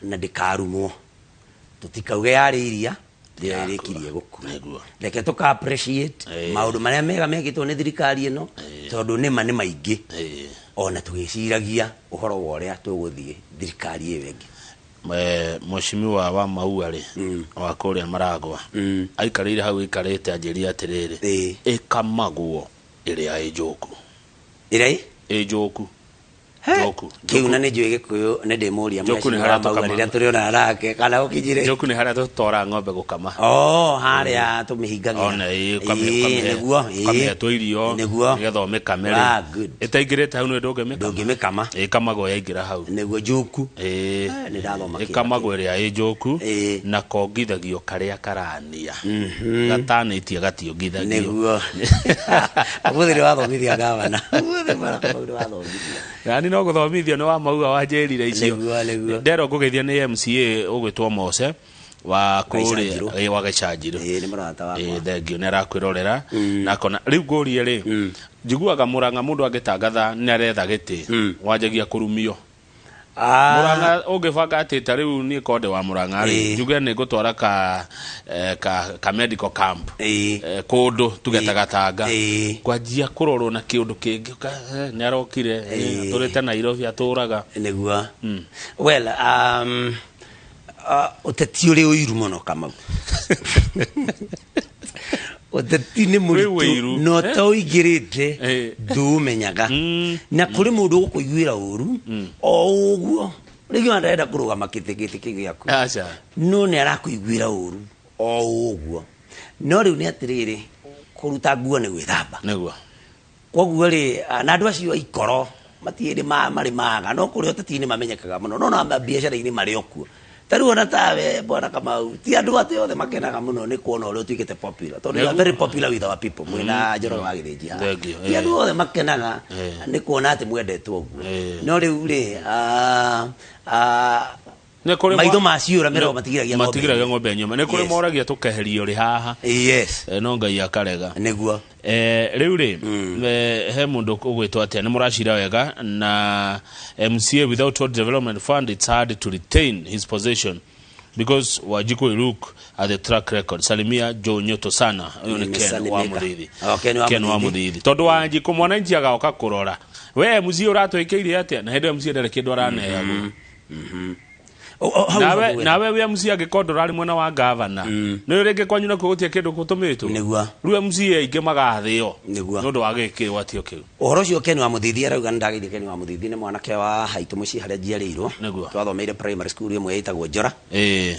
Na ndĩkarumwo. Tũtikauge yarĩ iria rĩrĩa rĩrĩkirie gũkua. Reke tũka appreciate maũndũ marĩa mega mekĩtwo nĩ thirikari ĩno, tondũ nĩma nĩ maingĩ. Ona tũgĩciragia ũhoro wa ũrĩa tũgũthiĩ thirikari ĩyo ĩngĩ. Mheshimiwa wa Maua rĩ, wa kũrĩa Maragwa, aikarĩire hau aikarĩte anjĩrire atĩrĩrĩ, ĩkamagwo ĩrĩa ĩ njũku. Ĩrĩa ĩ? Ĩ njũku. Njoku. Kĩu na nĩ njũĩ Gĩkũyũ, nĩ ndĩmũria Njoku nĩ mheshimiwa harĩa wa Maua tũkama. rĩrĩa tũrĩonana nake kana ũkĩnjĩre. Njoku nĩ harĩa tũtwaraga ng'ombe gũkama. Oh, harĩa tũmĩhingagĩra. Ona ĩĩ, Nĩguo, ũkamĩhe tũirio Nĩguo. nĩgetha ũmĩkame rĩ. Ah, good. Ĩtaingĩrĩte hau nĩ ndũngĩmĩkama. Ndũngĩmĩkama. Ĩkamagwo yaingĩra hau. Nĩguo, njuku. Nĩ ndathoma kĩndũ. Ĩkamagwo ĩrĩa ĩ njũku na kongithagio karĩa karania. Gatanĩtie gationgithagio. Nĩguo. Ũmũthĩ nĩ wathomithia gavana. Ũmũthĩ bwana Kamau nĩ wathomithia. Nani no gũthomithio nĩ wa Maua wanjĩrire icio. Nĩguo, nĩguo. Nderwo ngũgeithio nĩ MCA ũgwĩtwo Mose wa kũrĩa Gaichanjirũ. wa Gaichanjirũ. Ĩĩ, nĩ mũrata wakwa. Thengiũ nĩ arakwĩrorera na akona rĩu ngũrie rĩ, njiguaga Mũrang'a mũndũ angĩtangatha nĩ aretha gĩtĩ wanjagia kũrumio. Mũrang'a ũngĩbanga atĩ ta rĩu niĩ konde wa Mũrang'a rĩ, njuge nĩ ngũtwara ka medical camp kũndũ tuge ta Gatanga, kwanjia kũrorwo na kĩũndũ kĩngĩ, nĩ arokire, atũrĩte Nairobi atũraga. Nĩguo. Well, ũteti ũrĩ ũiru mũno, Kamau. Ũteti nĩ mũritũ ũiru. na ũtaũingĩrĩte ndũũmenyaga. Na kũrĩ mũndũ ũgũkũiguĩra ũru o ũguo, rĩngĩ ona ndarenda kũrũgama gĩtĩ kĩu gĩaku. Aca. No nĩ arakũiguĩra ũru o ũguo. No rĩu nĩ atĩrĩrĩ, kũruta nguo nĩ gwĩthamba. Koguo rĩ, na andũ acio aikoro matirĩ marĩ maga, no kũrĩa ũteti-inĩ mamenyekaga mũno, no na biacara-inĩ marĩ o kuo. Ta rĩu ona tawe bwana Kamau, ti andũ atĩ othe makenaga mũno nĩ kuona ũrĩa ũtuĩkĩte popular, tondũ you are very popular with our people, mwĩna Njoroge wa Gĩthĩnji haha. Thank you. Ti andũ othe makenaga nĩ kuona atĩ mwendetwo ũguo. No rĩu rĩ, Nĩ kũrĩ maitho maciũra mĩromo matigiragia ng'ombe. Matigiragia ng'ombe nyũme. Nĩ kũrĩ moragia tũkeherio rĩ haha. No Ngai akarega. Nĩguo. Rĩu rĩ, he mũndũ ũgwĩtwo atĩa, nĩ mũracira wega na MCA without Road Development Fund it's hard to retain his position because Wanjiku will look at the track record. Salimia Joe Nyoto sana. Ũyũ nĩ Ken wa Nimesalimika. Mũthithi. Oh, Ken wa Ken wa Mũthithi. Mũthithi. Tondũ Wanjiku mwananchi agoka kũrora, we MCA ũratwĩkĩire atĩa, na hĩndĩ ĩyo MCA ndarĩ kĩndũ araneagwo. O, hau Nawe nĩho nawe wĩ MCA angĩkorwo ndũrarĩ mwena wa gavana, nĩ rĩngĩ kwanyu nakuo gũtirĩ kĩndũ gũtũmĩtwo. Nĩguo. Rĩu MCA aingĩ magathĩo Nĩguo. nĩ ũndũ wa gĩkĩgwatio kĩu. Ũhoro ũcio Ken wa Mũthithi arauga, nĩ ndageithia Ken wa Mũthithi, nĩ mwanake wa haitũ mũciĩ harĩa njiarĩirwo. Twathomeire primary school ĩmwe ĩtagwo Njora.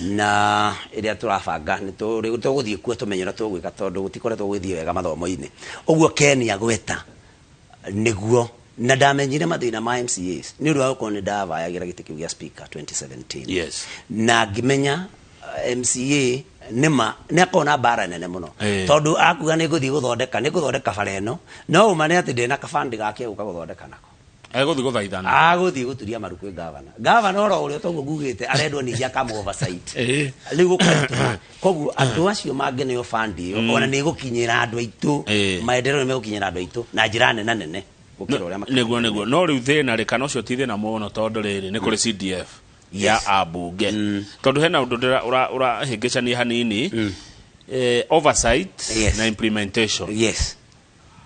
Na ĩrĩa tũrabanga nĩ tũgũthiĩ kuo tũmenye ũrĩa tũgwĩka, tondũ gũtikoretwo gũgĩthiĩ wega mathomo-inĩ. Ũguo Ken agweta nĩguo, na ndamenyire mathĩna ma MCAs nĩ ũndũ wa gũkorwo nĩ ndavayagĩra gĩtĩ kĩu gĩa speaker 2017. Na ngĩmenya MCA nĩma nĩ akoragwo na mbara nene mũno. Tondũ akuga nĩ ngũthiĩ gũthondeka, nĩ ngũthondeka bara ĩno, no ũma nĩ atĩ ndĩna kabandi gake gũka gũthondeka nako. Egũthiĩ gũthaithana. Agũthiĩ gũturia maru kwĩ gavana. Gavana oro ũrĩa toguo ngugĩte arendwo ningĩ akamu oversight. Rĩu gũkaritũha. Koguo andũ acio mangĩneo fund ĩyo, ona nĩ ĩgũkinyĩra andũ aitũ. Maendeleo nĩ megũkinyĩra andũ aitũ na njĩra nene nene gũkĩra ũrĩa makĩria. Nĩguo, nĩguo. No rĩu thĩna rĩ, kana ũcio ti thĩna mũno, tondũ rĩrĩ nĩ kũrĩ CDF ya ambunge. Tondũ hena ũndũ ũrahĩngĩcania hanini. Oversight Yes. na implementation. Yes.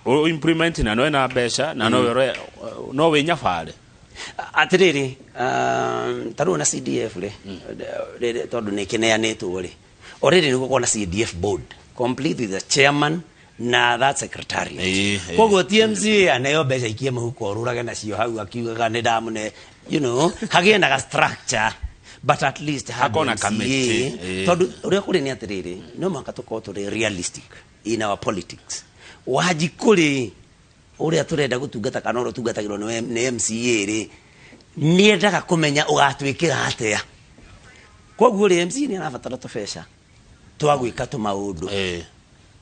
O implement na no ena mbeca na no we no wĩ nyabarĩ. Atiriri, ta rĩu na CDF rĩ, rĩrĩ tondũ nĩ kĩneanĩtwo rĩ, already nĩ gũkorwo na CDF board complete with the chairman na that secretariat. Ĩĩ, ĩĩ. Koguo TMC aneo mbeca ikie mũhuko orũrage nacio hau akiugaga nĩ ndamũne, hagĩe na ga structure, but at least handũ Hakorwo na MCA, committee, ĩĩ. Tondũ ũrĩa kũrĩ nĩ atĩrĩrĩ, no mũhaka tũkorwo tũrĩ realistic in our politics. Wanjikũ rĩ, ũrĩa tũrenda gũtungata kana ũrĩa ũtungatagĩrwo nĩ MCA rĩ, nĩendaga kũmenya ũgatwĩkĩra atĩa. Koguo rĩ, MCA nĩ arabatara tũbeca twa gwĩka tũmaũndũ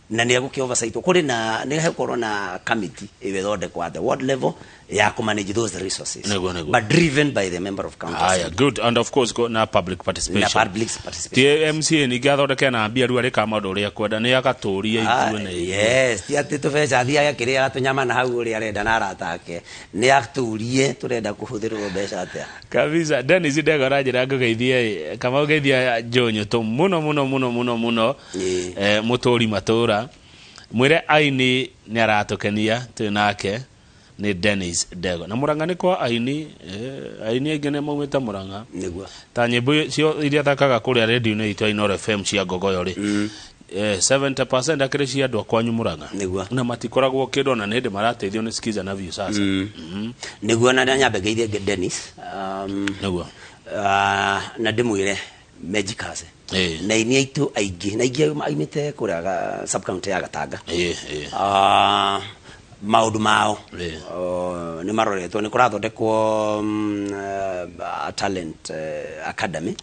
na nĩ egũkĩ oversight. Kũrĩ na nĩ hegũkorwo na committee ĩyo ĩthondekwo at the ward level ya kũ manage those resources, Nĩguo, nĩguo. but driven by the member of county Aya, assembly. good. And of course na public participation. Na public participation. Ti MCA ningĩ athondeke na mbia rĩu arĩka maũndũ ũrĩa kwenda, nĩ agatũria ithuĩ na ithuĩ. Yes, ti atĩ tũbeca athiage akĩrĩaga tũnyama na hau ũrĩa arenda na arata ake, nĩ atũrie tũrenda kũhũthĩrwo mbeca atĩa. Kabisa. Dennis Ndego aranjĩra ngũgeithie, kama ũgeithia Njũnyũtũ mũno mũno mũno mũno mũno. Mũtũri matũra mwĩre aini nĩ aratũkenia twĩ nake nĩ Dennis Ndego na Mũrang'a nĩ kwa aini, aini aingĩ nĩ maumĩte Mũrang'a. Ta nyĩmbo cio iria thakaga kũrĩa radio-inĩ itũ ya Inooro FM cia Ngogoyo rĩ, 70% akĩrĩ cia andũ a kwanyu Mũrang'a. Na matikoragwo kĩndũ ona nĩ hĩndĩ marateithio nĩ Skiza na Viusasa. Nĩguo, na nyambe ngeithie Dennis, na ndĩmwĩre mejikaze na aini aitũ aingĩ na aingĩ aimĩte kũrĩa sub county ya Gatanga. Ĩĩ, ĩĩ. Maũndũ mao nĩ maroretwo, nĩ kũrathondekwo talent academy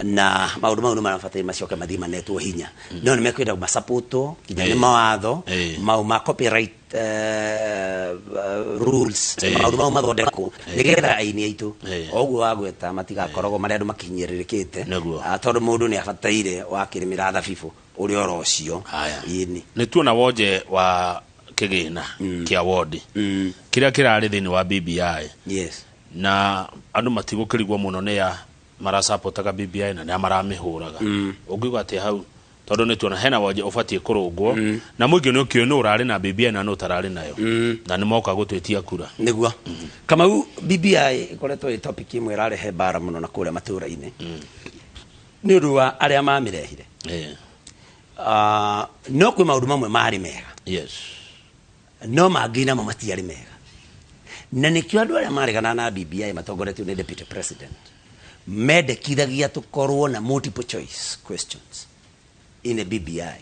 na maũndũ mau nĩ marabataire macoke mathiĩ manetwo hinya, no nĩ mekwenda masapotwo nginya nĩ mawatho mau ma copyright rules, maũndũ mau mathondekwo nĩgetha aini aitũ o ũguo wagweta matigakoragwo marĩa andũ makinyĩrĩrĩkĩte. Tondũ mũndũ nĩ abataire wakĩrĩmĩra thabibũ ũrĩa oro ũcio. Haya. Ĩni. Nĩ tuona wonje wa kĩgĩna kĩa wondi kĩrĩa kĩrarĩ thĩinĩ wa BBI na andũ matigũkĩrigwo mũno nĩ ya marasapotaga BBI na nĩ a maramĩhũraga. Ũngiuga atĩa hau, tondũ nĩ tuona hena wonje ũbatiĩ kũrũngwo na mũingĩ nĩ ũkĩũĩ nũ ũrarĩ na BBI na nũ ũtararĩ nayo na nĩ moka gũtwĩtia kura? Nĩguo, Kamau, BBI ĩkoretwo ĩ topic ĩmwe ĩrarehe mbara mũno na kũrĩa matũũra-inĩ nĩ ũndũ wa arĩa mamĩrehire. No kwĩ maũndũ mamwe marĩ mega, no mangĩ namo matiarĩ mega, na nĩkĩo andũ arĩa maregana na BBI matongoretio nĩ deputy president mendekithagia tũkorwo na multiple choice questions in the BBI,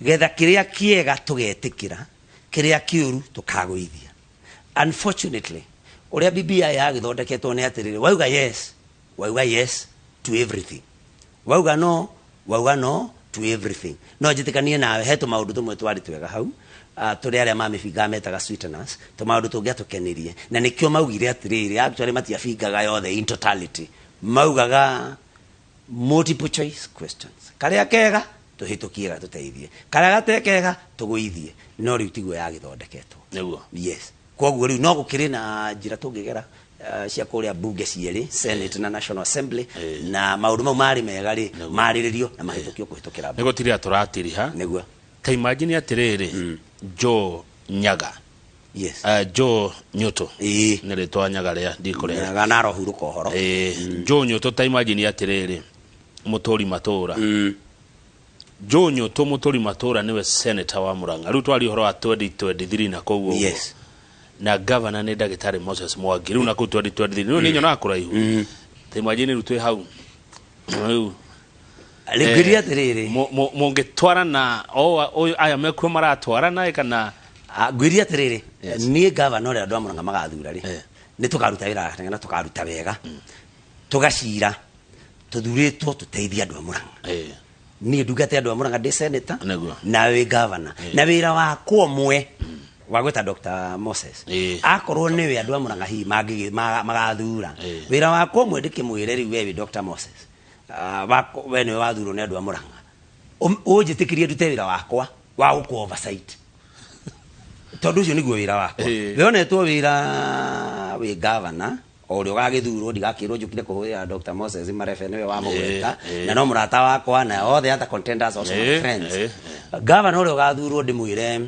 getha kĩrĩa kĩega tũgetĩkĩra, kĩrĩa kĩũru tũkagũithia. Unfortunately, ũrĩa BBI yagĩthondeketwo nĩ atĩrĩrĩ, wauga yes, wauga yes to everything, wauga no, wauga no to everything. No njĩtĩkanie nawe he tũmaũndũ tũmwe twarĩ twega hau, tũrĩa arĩa mamĩbingaga metaga sweeteners, tũmaũndũ tũngĩatũkenirie, na nĩkĩo maugire atĩrĩrĩ, actually matiabingaga yothe in totality, maugaga multiple choice questions, karĩa kega tũhĩtũkie gatũteithie, karĩa gatekega tũgũithie. No rĩu tiguo yagĩthondeketwo. Yes, koguo rĩu no gũkĩrĩ na njĩra tũngĩgera cia kũrĩa bunge cierĩ, Senate na National Assembly, na maũndũ mau marĩ mega rĩ, marĩrĩrio na mahĩtũkio kũhĩtũkĩra. Nĩ gũtirĩa tũratiriha. Ta imagine atĩrĩrĩ, Joe Nyaga, Joe Nyũtũ, nĩ rĩtwa Nyaga rĩa ndikũrĩa. Nyaga na arohurũka ũhoro. Joe Nyũtũ, ta imagine atĩrĩrĩ, mũtũri matũra Joe Nyũtũ mũtũri matũra nĩwe senator wa Murang'a rĩu, twari ũhoro wa 2023 na kũu ũguo. Na governor nĩ ndagĩtarĩ Moses Mwangi rĩu na kũu 2023 rĩu nĩ nyonaga kũraihu. Ta imagine rĩu twĩ hau rĩu. Rĩu ngwĩrire atĩrĩrĩ, Mũngĩtwarana o ũyũ aya mekuo maratwarana kana? Ngwĩrire atĩrĩrĩ, niĩ gavana ũrĩa andũ a Murang'a magathura rĩ, nĩ tũkaruta wĩra na tũkaruta wega, tũgacira tũthurĩtwo tũteithie andũ a Murang'a. Niĩ ndungate andũ a Murang'a ndĩ senator nawe wĩ governor, na wĩra wakwa ũmwe wa gwĩta Dr. Moses, akorwo nĩwe andũ a Murang'a hihi magathura, wĩra wakwa ũmwe ndĩkĩmwĩre rĩu, we wĩ Dr. Moses, we nĩwe wathurwo nĩ andũ a Murang'a, ũnjĩtĩkĩrie ndute wĩra wakwa wa gũkũ oversight, tondũ ũcio nĩguo wĩra wakwa. We onetwo wĩra wĩ governor. O ũrĩa ũgagĩthurwo ndigakĩrwo njũkire kũhũrĩra Dr. Moses Marebe nĩwe wamũgweta na no mũrata wakwa na all the other contenders also my friends. Gavana ũrĩa ũgathurwo ndĩmwĩre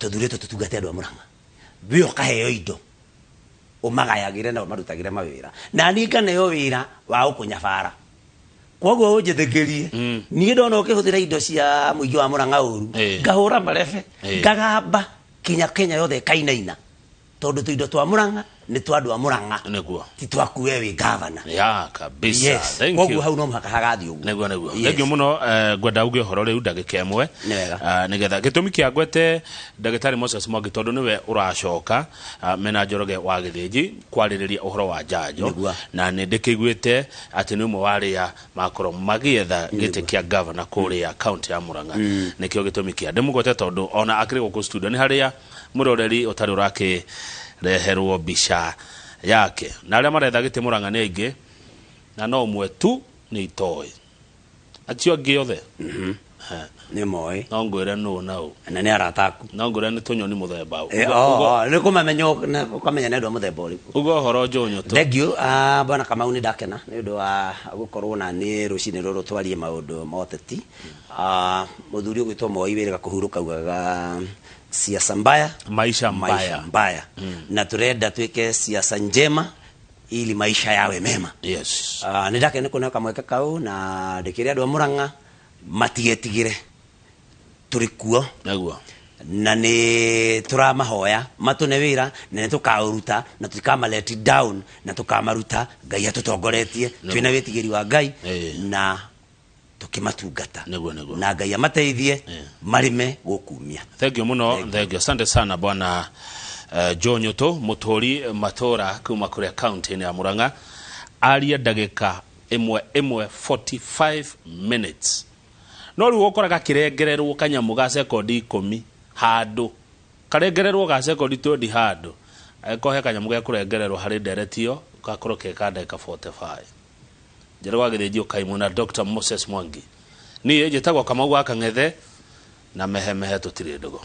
tũthurĩtwo tũtungate andũ a Murang'a, we ũkaheo indo ũmagayagĩre na ũmarutagĩre mawĩra, na niĩ nganeo wĩra wa gũkũnyabara. Koguo ũnjĩtĩkĩrie, niĩ ndona ũkĩhũthĩra indo cia mũingĩ wa Murang'a ũru, ngahũra marebe, ngagamba kinya Kenya yothe ĩkainaina, tondũ tũindo twa Murang'a nĩ twa andũ a Murang'a, Nĩguo. Ti twaku we wĩ gavana. Ya kabisa. Yes. Thank Koguo you. hau no mũhaka hagathiĩ ũguo. Nĩguo, nĩguo. Yes. Thank you mũno. Ngwenda uge ũhoro rĩu ndagĩka ĩmwe. Nĩ wega. Nĩgetha gĩtũmi kĩa ngwete ndagĩtarĩ Moses Mwangi tondũ nĩwe ũracoka mena Njoroge wa Gĩthĩnji kwarĩrĩria ũhoro wa njanjo. Nĩguo. Na nĩ ndĩkĩiguĩte atĩ nĩ ũmwe wa arĩa makorwo magĩetha gĩtĩ kĩa gavana kũrĩa kaunti ya Murang'a. Nĩkĩo gĩtũmi kĩa ndĩmũgwete tondũ ona akĩrĩ gũkũ studio nĩ harĩa mũroreri ũtarĩ ũrakĩreherwo mbica yake, na arĩa maretha gĩtĩ Murang'a nĩ aingĩ na no ũmwe tu nĩ itoĩ, acio angĩ othe. Nĩ moĩ. No ngwĩre nũ na ũ. Na nĩ arata aku. No ngwĩre nĩ tũnyoni mũthemba ũ. Nĩ kũmamenya ũkamenya nĩ andũ a mũthemba ũrĩkũ. Uga ũhoro njũnyũ tu. Thank you, bwana Kamau, nĩ ndakena nĩ ũndũ wa gũkorwo na niĩ rũcinĩ rũrũ twarie maũndũ ma ũteti. Mũthuri ũgwĩtwo Moi wĩrĩga kũhurũka augaga siasa mbaya maisha maisha mbaya mbaya, na turenda twĩke siasa njema ili maisha yawe mema. Nĩ ndakena nĩ kũneo kamweke kau na ndĩkĩre andũ a Murang'a matigetigĩre, tũrĩ kuo. Na nĩ tũramahoya matũne wĩra na nĩ tũkaũruta na tũtikama let down na tũkamaruta Ngai atũtongoretie, twĩna wĩtigĩri wa Ngai na tũkĩmatungata. Nĩguo, nĩguo. Na Ngai amateithie marĩme gũkumia. Thank you muno, thank you, asante sana bwana John Nyoto mũtũri matũra kuma kũrĩa kaunti-inĩ ya Murang'a, aria ndagĩka ĩmwe ĩmwe 45 minutes, no rĩu ũkoraga kĩrengererwo kanyamũ ga sekondi 10 handũ karengererwo ga sekondi 20 handũ, angĩkorwo he kanyamũ gekũrengererwo harĩ ndereti ĩyo gakorwo ke ka ndagĩka 45. Njĩra wa Gĩthĩnji ũkaimwo na Dr. Moses Mwangi. Niĩ njĩtagwo Kamau wa Kang'ethe na mehemehe tũtirĩ ndũgũ.